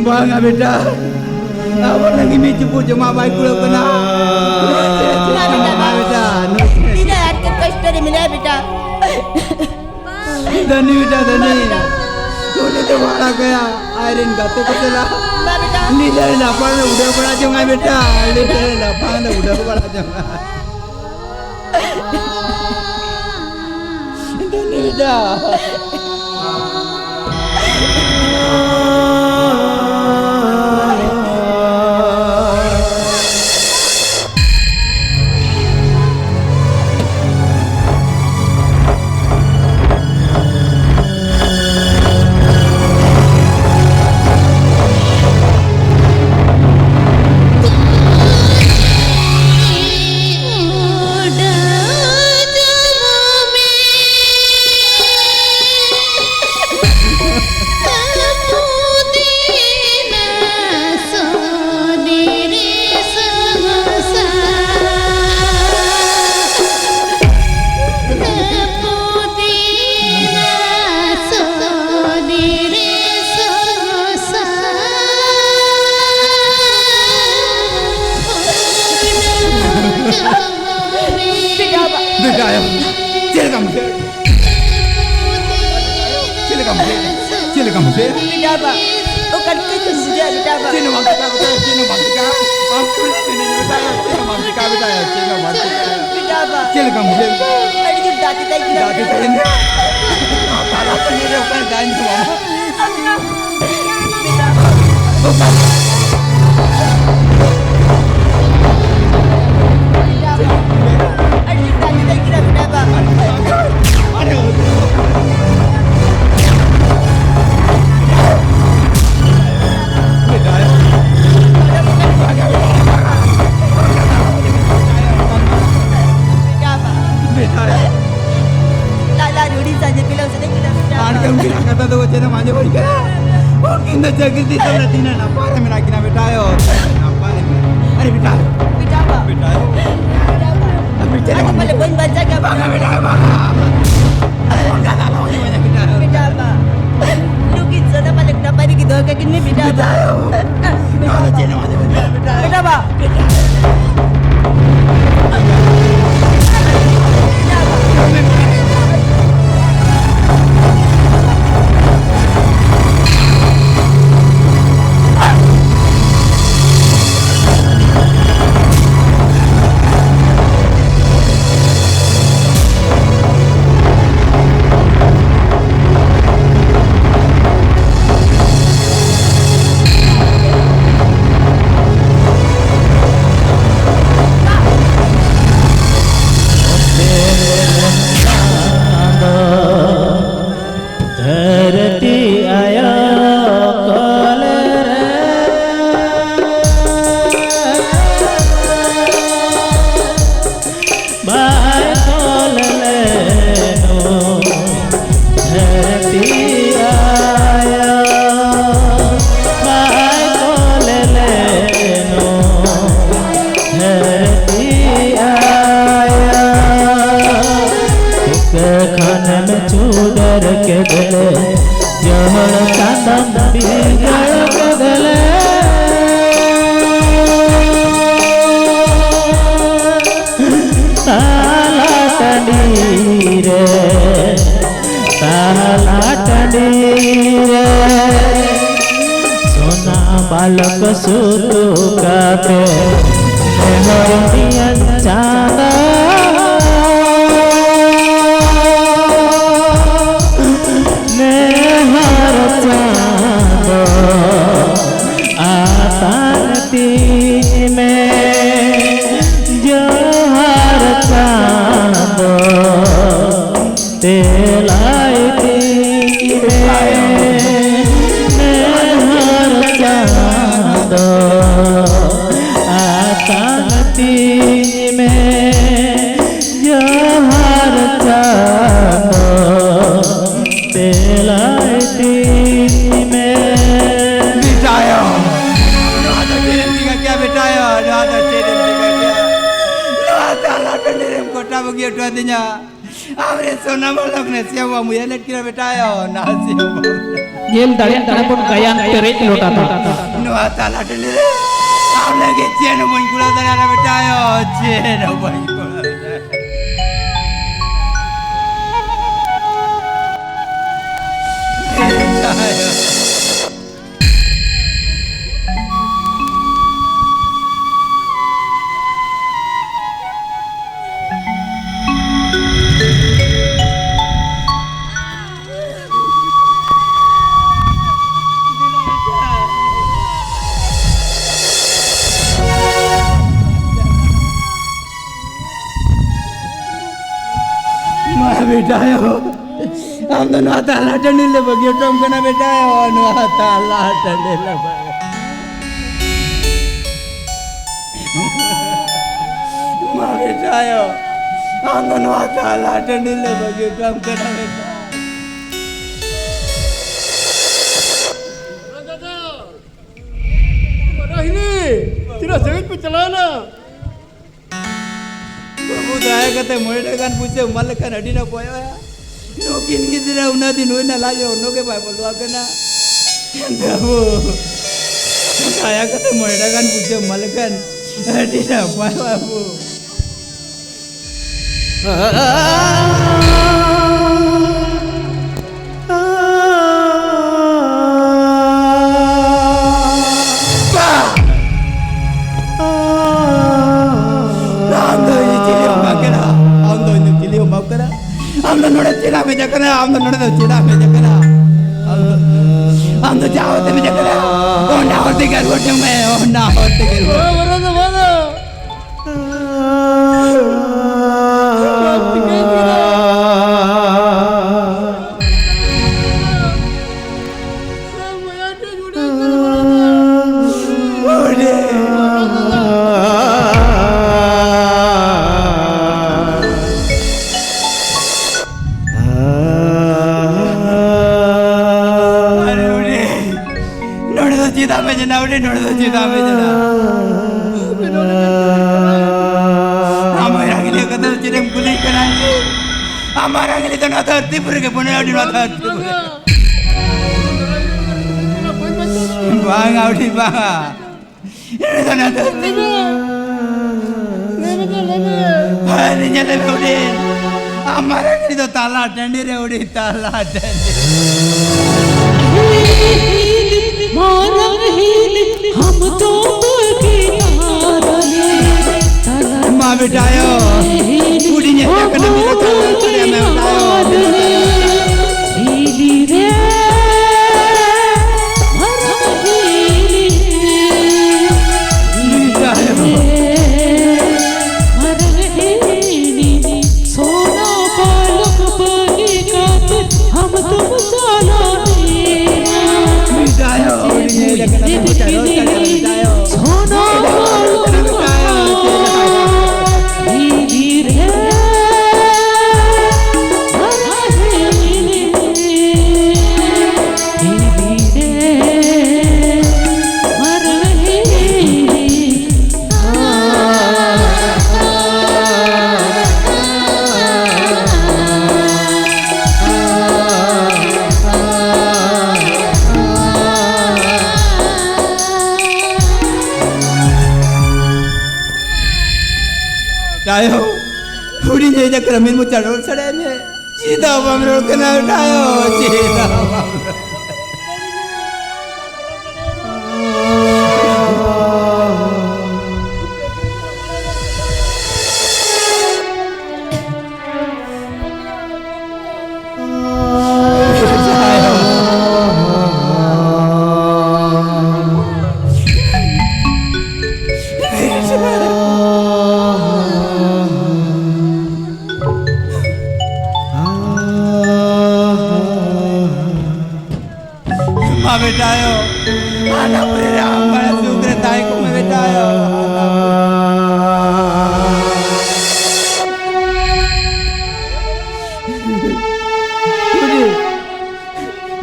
ᱵᱟᱝᱟ ᱵᱮᱴᱟ, ᱟᱵᱚ ᱞᱟᱹᱜᱤᱫ ᱢᱤᱫ ᱪᱩᱯᱩᱫ ᱡᱚᱢᱟᱜ ᱵᱟᱭ ᱠᱩᱲᱟᱹᱣ ᱠᱟᱱᱟ᱾ ᱵᱟᱝ ᱵᱮᱴᱟ, ᱵᱟᱝ᱾ ᱵᱮᱴᱟ, ᱛᱤᱱᱟᱹᱜ ᱟᱸᱴ ᱠᱚᱥᱴᱚ ᱨᱮ ᱢᱮᱱᱟᱭᱟ ᱵᱮᱴᱟ᱾ ᱫᱷᱟᱹᱱᱤ ᱵᱮᱴᱟ, ᱫᱷᱟᱹᱱᱤ᱾ ᱩᱱᱤ ᱫᱚ ᱵᱷᱟᱲᱟ ᱠᱟᱭᱟ, ᱟᱡᱨᱮᱱ ᱜᱟᱛᱮ ᱠᱚ ᱥᱟᱞᱟᱜ᱾ ᱵᱟᱝ ᱵᱮᱴᱟ᱾ ᱱᱤᱡᱮᱨ ᱞᱟᱯᱷᱟᱝ ᱨᱮ ᱩᱰᱟᱹᱣ ᱵᱟᱲᱟ ᱡᱚᱝᱟᱭ ᱵᱮᱴᱟ, ᱱᱤᱡᱮᱨ ᱞᱟᱯᱷᱟᱝ ᱨᱮ ᱩᱰᱟᱹᱣ ᱵᱟᱲᱟ ᱡᱚᱝᱟᱭ᱾ ᱫᱷᱟᱹᱱᱤ ᱵᱮᱴᱟ᱾ ᱪᱮᱫ ᱞᱮᱠᱟᱢ ᱵᱩᱡᱷᱟᱹᱣ? ᱪᱮᱫ ᱞᱮᱠᱟᱢ ᱵᱩᱡᱷᱟᱹᱣ? ᱵᱮᱴᱟ ᱵᱟ, ᱚᱠᱟ ᱞᱮᱠᱟ ᱪᱚᱧ ᱵᱩᱡᱷᱟᱹᱣ ᱵᱮᱴᱟ ᱵᱟ᱾ ᱪᱮᱫ ᱦᱚᱸ ᱵᱟᱢ ᱪᱤᱠᱟ ᱵᱮᱴᱟ, ᱪᱮᱫ ᱦᱚᱸ ᱵᱟᱢ ᱪᱤᱠᱟ᱾ ᱟᱢ ᱯᱩᱨᱟᱹ ᱪᱮᱫ ᱦᱚᱸ ᱵᱟᱢ ᱪᱤᱠᱟ ᱵᱮᱴᱟ, ᱪᱮᱫ ᱦᱚᱸ ᱵᱟᱢ ᱪᱤᱠᱟ᱾ ᱵᱮᱴᱟ ᱵᱟ᱾ ᱪᱮᱫ ᱞᱮᱠᱟᱢ ᱵᱩᱡᱷᱟᱹᱣ? ᱟᱹᱰᱤ ᱡᱳᱨ ᱫᱟᱜ ᱛᱮᱛᱟᱧ ᱠᱟᱱᱟ ᱫᱟᱜ ᱵᱮᱴᱟ᱾ ᱛᱮᱛᱟᱧ ᱠᱟᱱᱟ᱾ ᱛᱟᱞᱟ ᱥᱮᱫ ᱨᱮ ᱚᱠᱟᱨᱮ ᱫᱟᱜ ᱤᱧ ᱧᱟᱢᱟ? ᱟᱨ ᱠᱤ ᱩᱱᱠᱤᱱᱟᱜ ᱠᱟᱛᱷᱟ ᱫᱚ ᱪᱮᱫ ᱮᱢ ᱟᱸᱡᱚᱢ ᱦᱩᱭ ᱠᱟᱱᱟ? ᱩᱱᱠᱤᱱ ᱫᱚ ᱪᱟᱹᱠᱨᱤ ᱫᱤᱥᱚᱢ ᱨᱮ ᱛᱤᱱᱟᱹᱜ ᱱᱟᱯᱟᱭ ᱨᱮ ᱢᱮᱱᱟᱜ ᱠᱤᱱᱟ ᱵᱮᱴᱟ ᱟᱭᱳ᱾ ᱱᱟᱯᱟᱭ ᱨᱮ ᱢᱮᱱᱟᱜ ᱠᱤᱱᱟ᱾ ᱟᱨᱮ ᱵᱮᱴᱟ ᱟᱭᱳ᱾ ᱵᱮᱴᱟ ᱵᱟ᱾ ᱵᱮᱴᱟ ᱟᱭᱳ᱾ ᱵᱮᱴᱟ ᱟᱭᱳ᱾ ᱟᱫᱚ ᱯᱟᱞᱮ ᱵᱟᱹᱧ ᱵᱟᱧᱪᱟᱣ ᱠᱮᱭᱟ᱾ ᱵᱟᱝᱟ ᱵᱮᱴᱟ ᱟᱭᱳ, ᱵᱟᱝᱟ᱾ ᱵᱟᱝᱟ, ᱟᱞᱚ ᱦᱩᱭᱩᱜᱼᱟ ᱵᱮᱴᱟ ᱟᱭᱳ᱾ ᱵᱮᱴᱟ ᱵᱟ᱾ ᱞᱩᱠᱤ ᱥᱚᱫᱟ ᱯᱟᱞᱮ ᱱᱟᱯᱟᱭ ᱨᱮᱜᱮ ᱫᱚᱦᱚ ᱠᱟᱹᱠᱤᱱ ᱢᱮ ᱵᱮᱴᱟ ᱵᱟ᱾ ᱵᱮᱴᱟ ᱟᱭᱳ᱾ ᱱᱚᱣᱟ ᱫᱚ ᱪᱮᱫ ᱮᱢ ᱟᱸᱡᱚᱢ ᱠᱟᱱᱟ ᱵᱮᱴᱟ ᱟᱭᱳ? ᱵᱮᱴᱟ ᱵᱟ᱾ ᱯᱟᱞᱚᱠ ᱥᱩᱛᱩ ᱠᱟᱛᱮ ᱱᱮᱦᱚᱨ ᱯᱤᱭᱟᱹᱧ ᱪᱟᱸᱫᱚ, ᱱᱮᱦᱚᱨ ᱪᱟᱸᱫᱚ, ᱟᱛᱟᱝ ᱛᱤ ᱢᱮ ᱡᱚᱦᱟᱨ ᱪᱟᱸᱫᱚ᱾ ᱛᱮᱞᱟᱭ ᱛᱤᱧ ᱢᱮ, ᱱᱮᱦᱚᱨ ᱪᱟᱸᱫᱚ, ᱟᱛᱟᱝ ᱛᱤᱧ ᱢᱮ, ᱡᱚᱦᱟᱨ ᱪᱟᱸᱫᱚ, ᱛᱮᱞᱟᱭ ᱛᱤᱧ ᱢᱮ᱾ ᱵᱮᱴᱟᱭᱚ, ᱱᱚᱣᱟ ᱫᱚ ᱪᱮᱫ ᱮᱢ ᱪᱤᱠᱟᱹ ᱠᱮᱭᱟ ᱵᱮᱴᱟᱭᱚ? ᱱᱚᱣᱟ ᱫᱚ ᱪᱮᱫ ᱮᱢ ᱪᱤᱠᱟᱹ ᱠᱮᱭᱟ? ᱱᱚᱣᱟ ᱛᱟᱞᱟ ᱴᱟᱺᱰᱤ ᱨᱮᱢ ᱜᱚᱴᱟ ᱵᱟᱹᱜᱤ ᱦᱚᱴᱚ ᱟᱹᱫᱤᱧᱟ᱾ ᱟᱢᱨᱮᱱ ᱥᱚᱱᱟ ᱢᱟᱞᱚᱠ ᱱᱟᱥᱮᱭᱟᱜ ᱵᱟᱢ ᱩᱭᱦᱟᱹᱨ ᱞᱮᱫ ᱠᱤᱱᱟ ᱵᱮᱴᱟᱭᱚ, ᱱᱟᱥᱮᱭᱟᱜ ᱵᱟᱢ ᱩᱭᱦᱟᱹᱨ ᱞᱮᱫ᱾ ᱧᱮᱞ ᱫᱟᱲᱮᱭᱟᱜ ᱠᱟᱱᱟ ᱵᱚᱱ ᱜᱟᱭᱟᱱ ᱯᱮᱨᱮᱡ ᱞᱚᱴᱟ ᱫᱚ᱾ ᱱᱚᱣᱟ ᱛᱟᱞᱟ ᱴᱟᱺᱰᱤ ᱨᱮ ᱟᱢ ᱞᱟᱹᱜᱤᱫ ᱪᱮᱫ ᱦᱚᱸ ᱵᱟᱹᱧ ᱠᱩᱲᱟᱹᱣ ᱫᱟᱲᱮᱭᱟᱜᱼᱟ ᱵᱮᱴᱟᱭᱚ, ᱪᱮᱫ ᱦᱚᱸ ᱵᱟᱹᱧ ᱠᱩᱲᱟᱹᱣ ᱫᱟᱲᱮᱭᱟᱜᱼᱟ᱾ ᱵᱮᱴᱟᱭᱚ᱾ ᱢᱟ ᱵᱮᱴᱟᱭᱚ, ᱟᱢ ᱫᱚ ᱱᱚᱣᱟ ᱛᱟᱞᱟ ᱴᱟᱺᱰᱤ ᱞᱮ ᱵᱟᱹᱜᱤ ᱦᱚᱴᱚᱢ ᱠᱟᱱᱟ ᱵᱮᱴᱟᱭᱚ, ᱱᱚᱣᱟ ᱛᱟᱞᱟ ᱴᱟᱺᱰᱤ ᱞᱮ ᱵᱟᱹᱜᱤ᱾ ᱢᱟ ᱵᱮᱴᱟᱭᱚ, ᱟᱢ ᱫᱚ ᱱᱚᱣᱟ ᱛᱟᱞᱟ ᱴᱟᱺᱰᱤ ᱞᱮ ᱵᱟᱹᱜᱤ ᱦᱚᱴᱚᱢ ᱠᱟᱱᱟ ᱵᱮᱴᱟ᱾ ᱨᱳᱦᱤᱱᱤ, ᱛᱤᱱᱟᱹᱜ ᱥᱟᱺᱜᱤᱧ ᱯᱮ ᱪᱟᱞᱟᱣᱮᱱᱟ? ᱵᱟᱹᱵᱩ, ᱫᱟᱭᱟ ᱠᱟᱛᱮ ᱢᱚᱬᱮ ᱴᱟᱠᱟ ᱜᱟᱱ ᱯᱩᱭᱥᱟᱹ ᱮᱢᱟ ᱞᱮᱠᱷᱟᱱ ᱟᱹᱰᱤ ᱱᱟᱯᱟᱭᱚᱜᱼᱟ᱾ ᱱᱩᱠᱤᱱ ᱜᱤᱫᱽᱨᱟᱹ ᱩᱱᱟᱹᱜ ᱫᱤᱱ ᱦᱩᱭᱱᱟ, ᱞᱟᱡ ᱨᱮ ᱚᱱᱱᱚ ᱜᱮ ᱵᱟᱭ ᱵᱚᱞᱚ ᱟᱠᱟᱱᱟ᱾ ᱵᱟᱹᱵᱩ, ᱫᱟᱭᱟ ᱠᱟᱛᱮ ᱢᱚᱬᱮ ᱴᱟᱠᱟ ᱜᱟᱱ ᱯᱩᱭᱥᱟᱹ ᱮᱢᱟ ᱞᱮᱠᱷᱟᱱ ᱟᱹᱰᱤ ᱱᱟᱯᱟᱭᱚᱜᱼᱟ ᱵᱟᱹᱵᱩ᱾ ᱟᱢ ᱫᱚ ᱱᱚᱰᱮ ᱪᱮᱫᱟᱜ ᱮᱢ ᱦᱮᱡ ᱟᱠᱟᱱᱟ? ᱟᱢ ᱫᱚ ᱱᱚᱰᱮ ᱫᱚ ᱪᱮᱫᱟᱜ ᱮᱢ ᱦᱮᱡ ᱟᱠᱟᱱᱟ? ᱟᱢ ᱫᱚ, ᱟᱢ ᱫᱚ ᱡᱟᱦᱟᱸ ᱦᱚᱨ ᱛᱮᱢ ᱦᱮᱡ ᱟᱠᱟᱱᱟ, ᱚᱱᱟ ᱦᱚᱨ ᱛᱮᱜᱮ ᱨᱩᱣᱟᱹᱲ ᱪᱚᱝ ᱢᱮ, ᱚᱱᱟ ᱦᱚᱨ ᱛᱮᱜᱮ ᱨᱩᱣᱟᱹᱲ᱾ ᱟᱨᱮ ᱩᱰᱤ, ᱱᱚᱰᱮ ᱫᱚ ᱪᱮᱫᱟᱜ ᱯᱮ ᱡᱮᱱᱟ ᱩᱰᱤ? ᱱᱚᱰᱮ ᱫᱚ ᱪᱮᱫᱟᱜ ᱯᱮ ᱡᱮᱱᱟ? ᱟᱢ ᱨᱟᱜᱤᱞᱤ ᱠᱟᱛᱷᱟ ᱫᱚ ᱪᱮᱫ ᱮᱢ ᱠᱩᱞᱤ ᱠᱟᱱᱟ? ᱟᱢᱟᱜ ᱨᱟᱜᱤᱞᱤ ᱫᱚ ᱱᱚᱣᱟ ᱫᱷᱟᱹᱨᱛᱤ ᱯᱩᱨᱤ ᱜᱮ ᱵᱚᱱᱮ ᱩᱰᱤ, ᱱᱚᱣᱟ ᱫᱷᱟᱹᱨᱛᱤ ᱯᱩᱨᱤ᱾ ᱵᱟᱝᱟ ᱩᱰᱤ, ᱵᱟᱝᱟ᱾ ᱦᱳᱭ, ᱧᱮᱞᱮ ᱢᱮ ᱩᱰᱤ᱾ ᱟᱢᱟᱨ ᱩᱰᱤ ᱫᱚ ᱛᱟᱞᱟ ᱴᱟᱺᱰᱤ ᱨᱮ ᱩᱰᱤ, ᱛᱟᱞᱟ ᱴᱟᱺᱰᱤ᱾ ᱢᱟᱨᱟᱝ ᱦᱤᱞᱤ, ᱦᱟᱢ ᱛᱚ ᱵᱟᱹᱜᱤ ᱟᱨᱟᱞᱮ᱾ ᱢᱟ ᱵᱮᱴᱟ ᱟᱭᱳ, ᱩᱰᱤ ᱧᱮᱞ ᱠᱟᱱᱟ ᱢᱤᱫ ᱫᱚ ᱛᱟᱞᱟ ᱴᱟᱺᱰᱤ ᱨᱮ ᱢᱮᱱᱟᱭᱟ᱾ ᱦᱤᱞᱤ ᱨᱮ᱾ ᱛᱟᱭᱚᱢ ᱦᱩᱰᱤᱧ ᱦᱮᱡ ᱟᱠᱟᱱᱟ, ᱢᱤᱫ ᱢᱚᱪᱟ ᱨᱚᱲ ᱥᱟᱰᱮ ᱢᱮ᱾ ᱪᱮᱫᱟᱜ ᱵᱟᱢ ᱨᱚᱲ ᱠᱟᱱᱟ ᱰᱟᱭᱚ? ᱪᱮᱫᱟᱜ ᱵᱟᱢ ᱨᱚᱲ? ᱟᱱᱟᱯᱩᱨᱤ ᱨᱮ ᱟᱢ ᱵᱟᱲᱟ ᱥᱩᱠ ᱨᱮ ᱛᱟᱦᱮᱸ ᱠᱚᱜ ᱢᱮ ᱵᱮᱴᱟ᱾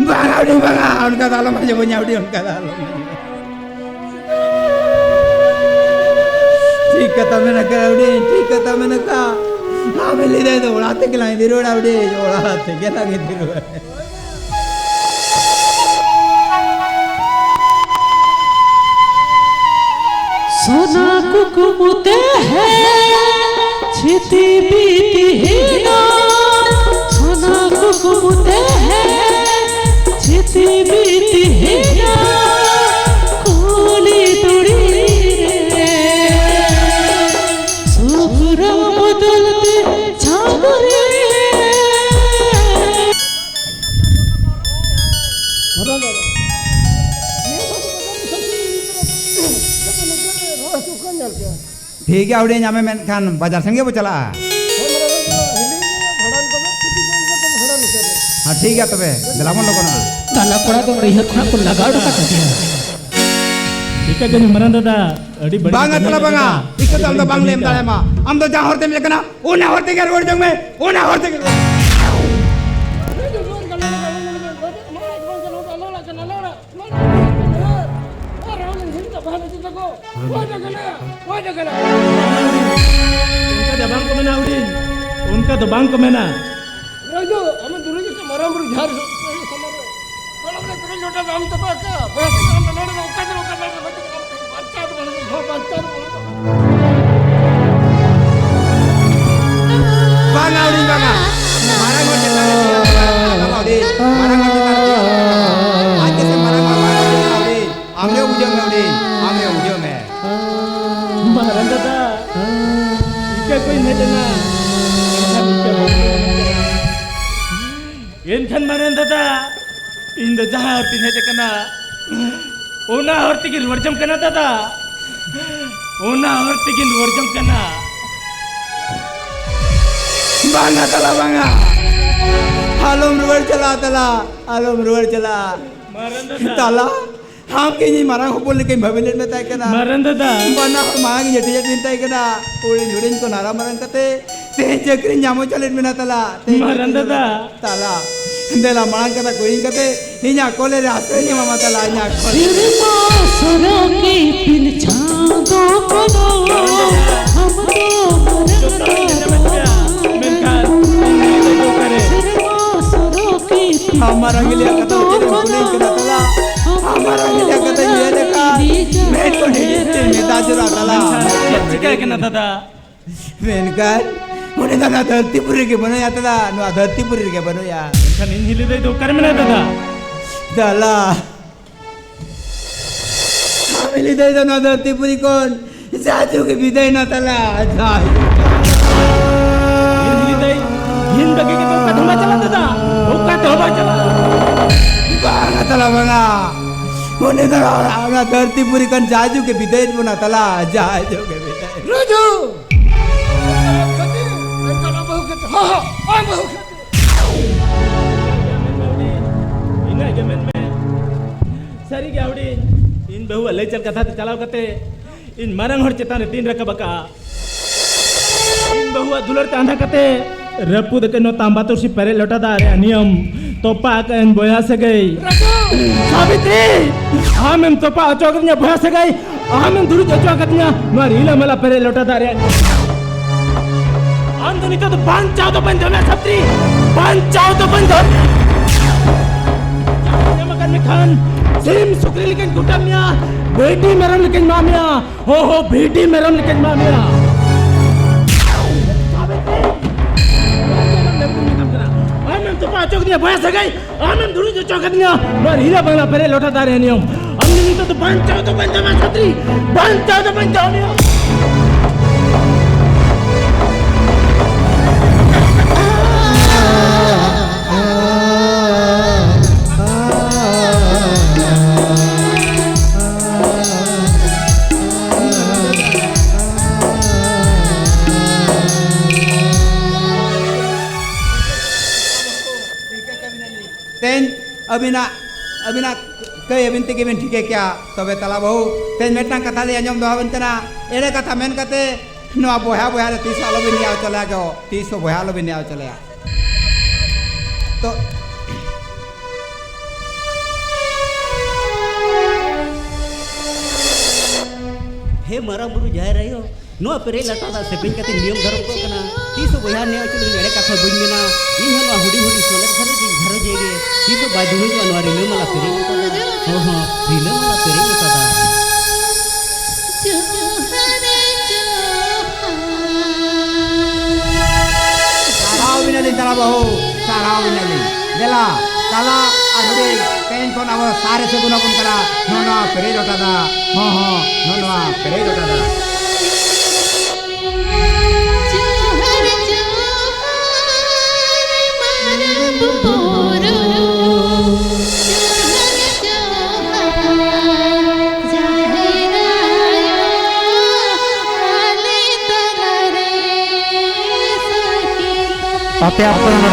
ᱵᱟᱝᱟ ᱩᱰᱤ, ᱵᱟᱝᱟ, ᱚᱱᱠᱟ ᱫᱚ ᱟᱞᱚᱢ ᱟᱸᱡᱚᱢᱟᱹᱧᱟ ᱩᱰᱤ, ᱚᱱᱠᱟ ᱫᱚ ᱟᱞᱚᱢ ᱟᱸᱡᱚᱢᱟᱹᱧᱟ᱾ ᱴᱷᱤᱠ ᱠᱟᱛᱷᱟ ᱢᱮᱱ ᱟᱠᱟᱫ ᱩᱰᱤ, ᱴᱷᱤᱠ ᱠᱟᱛᱷᱟ ᱢᱮᱱ ᱟᱠᱟᱫ᱾ ᱟᱢᱮ ᱞᱟᱹᱭ ᱫᱟᱭ ᱫᱚ ᱚᱲᱟᱜ ᱛᱮᱜᱮ ᱞᱟᱝ ᱤᱫᱤ ᱨᱩᱣᱟᱹᱲᱟ ᱩᱰᱤ, ᱚᱲᱟᱜ ᱛᱮᱜᱮ ᱞᱟᱝ ᱤᱫᱤ ᱨᱩᱣᱟᱹᱲᱟ᱾ सोना कुकुम ते है छिति बीती हीना। सोना कुकुम ते है छिति बीती हीना। कोली तुड़ी रे सुखरा बदलते चादरे। ᱴᱷᱤᱠ ᱜᱮᱭᱟ ᱦᱩᱰᱤᱧ, ᱟᱢᱮ ᱢᱮᱱᱠᱷᱟᱱ ᱵᱟᱡᱟᱨ ᱥᱮᱱ ᱜᱮᱵᱚ ᱪᱟᱞᱟᱜᱼᱟ᱾ ᱦᱮᱸ, ᱴᱷᱤᱠ ᱜᱮᱭᱟ ᱛᱚᱵᱮ, ᱫᱮᱞᱟ ᱵᱚᱱ ᱞᱚᱜᱚᱱᱚᱜᱼᱟ᱾ ᱛᱟᱞᱟ ᱠᱚᱲᱟ ᱫᱚ ᱱᱟᱹᱭᱦᱟᱹᱨ ᱠᱷᱚᱱᱟᱜ ᱠᱚ ᱞᱟᱜᱟᱣ ᱦᱚᱴᱚ ᱠᱟᱜ ᱠᱟᱱᱟ᱾ ᱴᱷᱤᱠ ᱟᱪᱷᱮ ᱢᱟᱨᱟᱝ ᱫᱟᱫᱟ, ᱟᱹᱰᱤ ᱵᱟᱹᱲᱤᱡ ᱵᱟᱝᱟ ᱠᱟᱹᱢᱤ ᱛᱟᱞᱟ ᱵᱟᱝᱟ, ᱠᱟᱱᱟ᱾ ᱤᱠᱟᱹ ᱫᱚ ᱟᱢ ᱫᱚ ᱵᱟᱝ ᱞᱮ ᱮᱢ ᱫᱟᱲᱮᱭᱟᱢᱟ᱾ ᱟᱢ ᱫᱚ ᱡᱟᱦᱟᱸ ᱦᱚᱨ ᱛᱮᱢ ᱦᱮᱡ ᱟᱠᱟᱱᱟ, ᱚᱱᱟ ᱦᱚᱨ ᱛᱮᱜᱮ ᱨᱩᱣᱟᱹᱲ ᱪᱚᱝ ᱢᱮ, ᱚᱱᱟ ᱦᱚᱨ ᱛᱮᱜᱮ ᱨᱩᱣᱟᱹᱲ᱾ ᱚᱱᱠᱟ ᱫᱚ ᱵᱟᱝ ᱠᱚ ᱢᱮᱱᱟ ᱦᱩᱰᱤᱧ, ᱚᱱᱠᱟ ᱫᱚ ᱵᱟᱝ ᱠᱚ ᱢᱮᱱᱟ᱾ ᱨᱟᱡᱩ, ᱟᱢ ᱫᱩᱨᱩᱭ ᱜᱮᱥᱮ ᱢᱟᱨᱟᱝ ᱵᱩᱨᱩ ᱡᱟᱦᱮᱨ ᱥᱟᱢᱟᱝ ᱨᱮ᱾ ᱱᱚᱰᱮ ᱫᱚ ᱛᱤᱱᱟᱹᱜ ᱞᱚᱴᱟ ᱫᱟᱜ ᱮᱢ ᱛᱟᱯᱟ ᱟᱠᱟᱫᱼᱟ? ᱵᱚᱭᱦᱟ ᱛᱟᱠᱚ, ᱟᱢ ᱫᱚ ᱱᱚᱰᱮ ᱫᱚ ᱚᱠᱟ ᱫᱚ ᱚᱠᱟ ᱫᱚ ᱵᱟᱧᱪᱟᱣ ᱫᱚ ᱵᱟᱹᱱᱩᱜ ᱵᱚᱱᱟ, ᱵᱟᱧᱪᱟᱣ ᱫᱚ ᱵᱟᱹᱱᱩᱜ ᱵᱚᱱᱟ᱾ ᱵᱟᱝᱟ, ᱦᱩᱰᱤᱧ ᱵᱟᱝᱟ᱾ ᱢᱟᱨᱟᱝ ᱦᱚᱲ ᱪᱮᱛᱟᱱ ᱨᱮ ᱫᱮᱭᱟ ᱫᱚ ᱵᱟᱝ ᱨᱟᱠᱟᱵᱟ, ᱦᱩᱰᱤᱧ᱾ ᱢᱟᱨᱟᱝ ᱦᱚᱲ ᱪᱮᱛᱟᱱ ᱨᱮ ᱫᱮᱭᱟ ᱫᱚ ᱵᱟᱝ ᱨᱟᱠᱟᱵᱟ᱾ ᱟᱡ ᱜᱮᱥᱮ ᱢᱟᱨᱟᱝ ᱦᱚᱲ ᱵᱟᱝ ᱦᱩᱰᱤᱧ᱾ ᱟᱢ ᱜᱮ ᱵᱩᱡᱷᱟᱹᱣ ᱢᱮ, ᱦᱩᱰᱤᱧ᱾ ᱟᱢ ᱜᱮ ᱵᱩᱡᱷᱟᱹᱣ ᱢᱮ᱾ ᱢᱟᱨᱟᱝ ᱫᱟᱫᱟ, ᱤᱠᱟᱹ ᱠᱚᱧ ᱦᱮᱡ ᱮᱱᱟ᱾ ᱮᱱᱠᱷᱟᱱ ᱤᱠᱟᱹ ᱵᱟᱹᱧ ᱧᱟᱢ ᱠᱟᱱᱟ᱾ ᱮᱱᱠᱷᱟᱱ ᱢᱟᱨᱟᱝ ᱫᱟᱫᱟ, ᱤᱧ ᱫᱚ ᱡᱟᱦᱟᱸ ᱦᱚᱨ ᱛᱤᱧ ᱦᱮᱡ ᱟᱠᱟᱱᱟ, ᱚᱱᱟ ᱦᱚᱨ ᱛᱮᱜᱮ ᱨᱩᱣᱟᱹᱲ ᱡᱚᱝ ᱠᱟᱱᱟ ᱫᱟᱫᱟ, ᱚᱱᱟ ᱦᱚᱨ ᱛᱮᱜᱮ ᱨᱩᱣᱟᱹᱲ ᱡᱚᱝ ᱠᱟᱱᱟ᱾ ᱵᱟᱝᱟ ᱛᱟᱞᱟ, ᱵᱟᱝᱟ, ᱟᱞᱚᱢ ᱨᱩᱣᱟᱹᱲ ᱪᱟᱞᱟᱜᱼᱟ ᱛᱟᱞᱟ, ᱟᱞᱚᱢ ᱨᱩᱣᱟᱹᱲ ᱪᱟᱞᱟᱜᱼᱟ᱾ ᱢᱟᱨᱟᱝ ᱫᱟᱫᱟ᱾ ᱛᱟᱞᱟ, ᱟᱢ ᱜᱮ ᱤᱧ ᱢᱟᱨᱟᱝ ᱦᱚᱯᱚᱱ ᱞᱮᱠᱟᱧ ᱵᱷᱟᱹᱵᱤ ᱞᱮᱫ ᱢᱮ ᱛᱟᱦᱮᱸ ᱠᱟᱱᱟ᱾ ᱢᱟᱨᱟᱝ ᱫᱟᱫᱟ᱾ ᱵᱟᱱᱟ ᱦᱚᱲ ᱢᱟᱨᱟᱝ ᱤᱧ ᱟᱹᱴᱤᱡ ᱟᱫ ᱢᱮ ᱛᱟᱦᱮᱸ ᱠᱟᱱᱟ᱾ ᱦᱩᱰᱤᱧ ᱦᱩᱰᱤᱧ ᱠᱚ ᱱᱟᱨᱟ ᱢᱟᱨᱟᱝ ᱠᱟᱛᱮ ᱛᱮᱦᱮᱧ ᱪᱟᱹᱠᱨᱤ ᱧᱟᱢ ᱦᱚᱪᱚ ᱞᱮᱫ ᱢᱮᱱᱟ ᱛᱟᱞᱟ᱾ ᱛᱮᱦᱮᱧ ᱢᱟᱨᱟᱝ ᱪᱟᱹᱠᱨᱤ ᱫᱟᱫᱟ᱾ ᱛᱟᱞᱟ᱾ ᱫᱮᱞᱟ ᱢᱟᱲᱟᱝ ᱠᱟᱛᱷᱟ ᱠᱚ ᱤᱧ ᱠᱟᱛᱮ ᱤᱧᱟᱜ ᱠᱚᱞᱮ ᱨᱮ ᱟᱥᱨᱟᱭ ᱧᱟᱢᱟ ᱛᱟᱞᱟ ᱤᱧᱟᱜ ᱠᱚᱞᱮ᱾ ᱥᱮᱨᱢᱟ ᱥᱚᱨᱚᱜᱤ ᱯᱤᱞ ᱪᱷᱟᱸᱫᱚ ᱠᱚᱫᱚ ᱟᱢ ᱫᱚ ᱢᱟᱨᱟᱝ ᱡᱚᱛᱚ ᱤᱧ ᱟᱸᱡᱚᱢᱮᱫ ᱜᱮᱭᱟ, ᱢᱮᱱᱠᱷᱟᱱ ᱤᱧ ᱱᱤᱭᱟᱹ ᱫᱚ ᱚᱠᱟᱨᱮ? ᱥᱮᱨᱢᱟ ᱥᱚᱨᱚᱜᱤ ᱟᱢᱟᱨ ᱟᱹᱜᱤᱞ ᱞᱮᱠᱟ ᱠᱟᱛᱷᱟ ᱩᱪᱟᱹᱨ ᱮᱢ ᱠᱩᱞᱤᱧ ᱠᱟᱱᱟ ᱛᱟᱞᱟ᱾ ᱟᱢᱟᱨ ᱟᱹᱜᱤᱞ ᱞᱮᱠᱟ ᱠᱟᱛᱷᱟ ᱧᱮᱞ ᱞᱮᱠᱷᱟᱱ ᱢᱮᱫ ᱠᱚ ᱰᱷᱤᱰᱤ ᱛᱮ ᱢᱮᱫ ᱫᱟᱜ ᱡᱚᱨᱚᱜᱼᱟ ᱛᱟᱞᱟ᱾ ᱢᱮᱱᱠᱷᱟᱱ ᱪᱮᱫ ᱪᱤᱠᱟᱹ ᱠᱟᱱᱟ ᱫᱟᱫᱟ? ᱢᱮᱱᱠᱷᱟᱱ ᱩᱱᱤ ᱫᱚ ᱱᱚᱣᱟ ᱫᱷᱟᱹᱨᱛᱤ ᱯᱩᱨᱤ ᱨᱮᱜᱮ ᱵᱟᱹᱱᱩᱭᱟ ᱛᱟᱞᱟ, ᱱᱚᱣᱟ ᱫᱷᱟᱹᱨᱛᱤ ᱯᱩᱨᱤ ᱨᱮᱜᱮ ᱵᱟᱹᱱᱩᱭᱟ᱾ ᱢᱮᱱᱠᱷᱟᱱ ᱤᱧ ᱦᱤᱞᱤ ᱫᱟᱹᱭ ᱫᱚ ᱚᱠᱟᱨᱮ ᱢᱮᱱᱟᱭᱟ ᱫᱟᱫᱟ? ᱛᱟᱞᱟ᱾ ᱟᱢ ᱦᱤᱞᱤ ᱫᱟᱹᱭ ᱫᱚ ᱱᱚᱣᱟ ᱫᱷᱟᱹᱨᱛᱤ ᱯᱩᱨᱤ ᱠᱷᱚᱱ ᱡᱟᱭᱡᱩᱜᱽ ᱮ ᱵᱤᱫᱟᱹᱭ ᱮᱱᱟ ᱛᱟᱞᱟ, ᱡᱟᱭᱡᱩᱜᱽ᱾ ᱤᱧ ᱦᱤᱞᱤ ᱫᱟᱹᱭ, ᱤᱧ ᱵᱟᱹᱜᱤ ᱠᱟᱛᱮ ᱚᱠᱟ ᱛᱮᱦᱚᱸ ᱵᱟᱭ ᱪᱟᱞᱟᱜ ᱫᱟᱫᱟ, ᱚᱠᱟ ᱛᱮᱦᱚᱸ ᱵᱟᱭ ᱪᱟᱞᱟᱜ᱾ ᱵᱟᱝᱟ ᱛᱟᱞᱟ, ᱵᱟᱝᱟ᱾ ᱩᱱᱤ ᱫᱚ ᱚᱱᱟ ᱫᱷᱟᱹᱨᱛᱤ ᱯᱩᱨᱤ ᱠᱷᱚᱱ ᱡᱟᱭᱡᱩᱜᱽ ᱮ ᱵᱤᱫᱟᱹᱭᱮᱫ ᱵᱚᱱᱟ ᱛᱟᱞᱟ, ᱡᱟᱭᱡᱩᱜᱽ ᱮ ᱵᱤᱫᱟᱹᱭ᱾ ᱨᱟᱡᱩ! ᱢᱮᱱᱠᱷᱟᱱ ᱟᱢ ᱵᱟᱹᱦᱩ ᱠᱷᱟᱹᱛᱤᱨ, ᱦᱚᱸ, ᱦᱚᱸ, ᱟᱢ ᱵᱟᱹᱦᱩ ᱠᱷᱟᱹᱛᱤᱨ᱾ ᱤᱱᱟᱹᱜ ᱜᱮ ᱢᱮᱱ ᱢᱮ᱾ ᱥᱟᱹᱨᱤ ᱜᱮ ᱦᱩᱰᱤᱧ, ᱤᱧ ᱵᱟᱹᱦᱩᱣᱟᱜ ᱞᱟᱹᱭ ᱪᱟᱞ ᱠᱟᱛᱷᱟ ᱛᱮ ᱪᱟᱞᱟᱣ ᱠᱟᱛᱮ ᱤᱧ ᱢᱟᱨᱟᱝ ᱦᱚᱲ ᱪᱮᱛᱟᱱ ᱨᱮ ᱛᱤᱧ ᱨᱟᱠᱟᱵ ᱟᱠᱟᱜᱼᱟ᱾ ᱤᱧ ᱵᱟᱹᱦᱩᱣᱟᱜ ᱫᱩᱞᱟᱹᱲ ᱛᱮ ᱟᱸᱫᱷᱟ ᱠᱟᱛᱮ ᱨᱟᱹᱯᱩᱫ ᱟᱠᱟᱫ ᱱᱚᱣᱟ ᱛᱟᱢᱵᱟ ᱛᱩᱨᱥᱤ ᱯᱮᱨᱮᱡ ᱞᱚᱴᱟ ᱫᱟᱜ ᱨᱮᱭᱟᱜ ᱱᱤᱭᱚᱢ ᱛᱚᱯᱟ ᱟᱠᱟᱫ ᱟᱹᱧ ᱵᱚᱭᱦᱟ ᱥᱟᱹᱜᱟᱹᱭ᱾ ᱨᱟᱹᱯᱩᱫ! ᱥᱟᱵᱤᱛᱨᱤ! ᱟᱢᱮᱢ ᱛᱚᱯᱟ ᱦᱚᱪᱚ ᱟᱠᱟᱫᱤᱧᱟ ᱵᱚᱭᱦᱟ ᱥᱟᱹᱜᱟᱹᱭ, ᱟᱢᱮᱢ ᱫᱩᱲᱩᱵ ᱦᱚᱪᱚ ᱟᱠᱟᱫᱤᱧᱟ ᱱᱚᱣᱟ ᱨᱤᱞᱟᱹᱢᱟᱞᱟ ᱯᱮᱨᱮᱡ ᱞᱚᱴᱟ ᱫᱟᱜ ᱨᱮᱭᱟᱜ ᱱᱤᱭᱚᱢ᱾ ᱟᱢ ᱫᱚ ᱱᱤᱛᱚᱜ ᱫᱚ ᱵᱟᱧᱪᱟᱣ ᱫᱚ ᱵᱟᱹᱧ ᱫᱚᱦᱚ ᱢᱮᱭᱟ ᱥᱟᱵᱤᱛᱨᱤ, ᱵᱟᱧᱪᱟᱣ ᱫᱚ ᱵᱟᱹᱧ ᱫᱚᱦᱚ ᱢᱮᱭᱟ᱾ ᱧᱟᱢ ᱟᱠᱟᱫ ᱢᱮᱠᱷᱟᱱ ᱥᱤᱢ ᱥᱩᱠᱨᱤ ᱞᱮᱠᱟᱧ ᱠᱩᱴᱟᱹᱢ ᱢᱮᱭᱟ, ᱵᱷᱤᱰᱤ ᱢᱮᱨᱚᱢ ᱞᱮᱠᱟᱧ ᱢᱟᱜ ᱢᱮᱭᱟ᱾ ᱦᱚ ᱦᱚ, ᱵᱷᱤᱰᱤ ᱢᱮᱨᱚᱢ ᱞᱮᱠᱟᱧ ᱢᱟᱜ ᱢᱮᱭᱟ᱾ ᱟᱢᱮᱢ ᱛᱚᱯᱟ ᱦᱚᱪᱚ ᱠᱤᱫᱤᱧᱟ ᱵᱚᱭᱦᱟ ᱥᱟᱹᱜᱟᱹᱭ, ᱟᱢᱮᱢ ᱫᱩᱲᱩᱵ ᱦᱚᱪᱚ ᱠᱟᱫᱤᱧᱟ ᱱᱚᱣᱟ ᱦᱤᱞᱟᱹ ᱵᱟᱝᱞᱟ ᱯᱮᱨᱮᱡ ᱞᱚᱴᱟ ᱫᱟᱜ ᱨᱮᱭᱟᱜ ᱱᱤᱭᱚᱢ᱾ ᱟᱢ ᱫᱚ ᱱᱤᱛᱚᱜ ᱫᱚ ᱵᱟᱧᱪᱟᱣ ᱫᱚ ᱵᱟᱧᱪᱟᱣ ᱢᱮ ᱥᱟᱛᱨᱤ, ᱵᱟᱧᱪᱟᱣ ᱫᱚ ᱵᱟᱧᱪᱟᱣ ᱢᱮᱭᱟ᱾ ᱛᱮᱦᱮᱧ ᱟᱹᱵᱤᱱᱟᱜ ᱟᱹᱵᱤᱱᱟᱜ ᱠᱟᱹᱭ ᱟᱹᱵᱤᱱ ᱛᱮᱜᱮ ᱵᱤᱱ ᱴᱷᱤᱠᱟᱹ ᱠᱮᱭᱟ᱾ ᱛᱚᱵᱮ ᱛᱟᱞᱟ ᱵᱟᱹᱦᱩ, ᱛᱮᱦᱮᱧ ᱢᱤᱫᱴᱟᱝ ᱠᱟᱛᱷᱟ ᱞᱤᱧ ᱟᱸᱡᱚᱢ ᱫᱚᱦᱚ ᱟᱵᱤᱱ ᱠᱟᱱᱟ, ᱮᱲᱮ ᱠᱟᱛᱷᱟ ᱢᱮᱱ ᱠᱟᱛᱮ ᱱᱚᱣᱟ ᱵᱚᱭᱦᱟ ᱵᱚᱭᱦᱟ ᱨᱮ ᱛᱤᱥ ᱦᱚᱸ ᱟᱞᱚᱵᱤᱱ ᱱᱮᱭᱟᱣ ᱪᱟᱞᱮᱭᱟ ᱜᱚ, ᱛᱤᱥ ᱦᱚᱸ ᱵᱚᱭᱦᱟ ᱟᱞᱚᱵᱤᱱ ᱱᱮᱭᱟᱣ ᱪᱟᱞᱮᱭᱟ᱾ ᱛᱚ ᱦᱮ ᱢᱟᱨᱟᱝ ᱵᱩᱨᱩ ᱡᱟᱦᱮᱨ ᱟᱭᱳ, ᱱᱚᱣᱟ ᱯᱮᱨᱮᱡ ᱞᱟᱴᱟ ᱫᱟᱜ ᱥᱮᱯᱮᱧ ᱠᱟᱛᱮ ᱱᱤᱭᱚᱢ ᱫᱷᱚᱨᱚᱢ ᱠᱚᱜ ᱠᱟᱱᱟ᱾ ᱛᱤᱥ ᱦᱚᱸ ᱵᱚᱭᱦᱟ ᱱᱮᱭᱟᱣ ᱪᱚ ᱞᱟᱹᱜᱤᱫ ᱮᱲᱮ ᱠᱟᱛᱷᱟ ᱵᱟᱹᱧ ᱢᱮᱱᱟ᱾ ᱤᱧ ᱦᱚᱸ ᱱᱚᱣᱟ ᱦᱩᱰᱤᱧ ᱦᱩᱰᱤᱧ ᱥᱚᱱᱮᱨ ᱜᱷᱟᱨᱚᱸᱡᱽ ᱨᱤᱧ ᱜᱷᱟᱨᱚᱸᱡᱽ ᱜᱮ᱾ ᱛᱤᱥ ᱦᱚᱸ ᱵᱟᱭ ᱫᱩᱲᱩᱵᱚᱜᱼᱟ ᱱᱚᱣᱟ ᱨᱤᱞᱟᱹᱢᱟᱞᱟ ᱯᱮᱨᱮᱡ ᱞᱟᱴᱟ ᱫᱟᱜ᱾ ᱦᱚᱸ ᱦᱚᱸ, ᱨᱤᱞᱟᱹᱢᱟᱞᱟ ᱯᱮᱨᱮᱡ ᱞᱟᱴᱟ ᱫᱟᱜ᱾ ᱥᱟᱨᱦᱟᱣ ᱵᱤᱱᱟᱞᱤᱧ ᱛᱟᱞᱟ ᱵᱟᱹᱦᱩ, ᱥᱟᱨᱦᱟᱣ ᱵᱤᱱᱟᱞᱤᱧ᱾ ᱫᱮᱞᱟ, ᱛᱟᱞᱟ ᱟᱨ ᱦᱩᱰᱤᱧ, ᱛᱮᱦᱮᱧ ᱠᱷᱚᱱ ᱟᱵᱚ ᱥᱟᱨᱮ ᱥᱟᱹᱜᱩᱱ ᱟᱵᱚᱱ ᱠᱟᱱᱟ᱾ ᱱᱚᱜᱼᱚ ᱱᱚᱣᱟ ᱯᱮᱨᱮᱡ ᱞᱚᱴᱟ ᱫᱟᱜ, ᱦᱚᱸ, ᱦᱚᱸ, ᱱᱚᱜᱼᱚ ᱱᱚᱣᱟ ᱯᱮᱨᱮᱡ ᱞᱚᱴᱟ ᱫᱟᱜ᱾ ᱟᱯᱮ ᱟᱯᱮ ᱱᱚᱰᱮ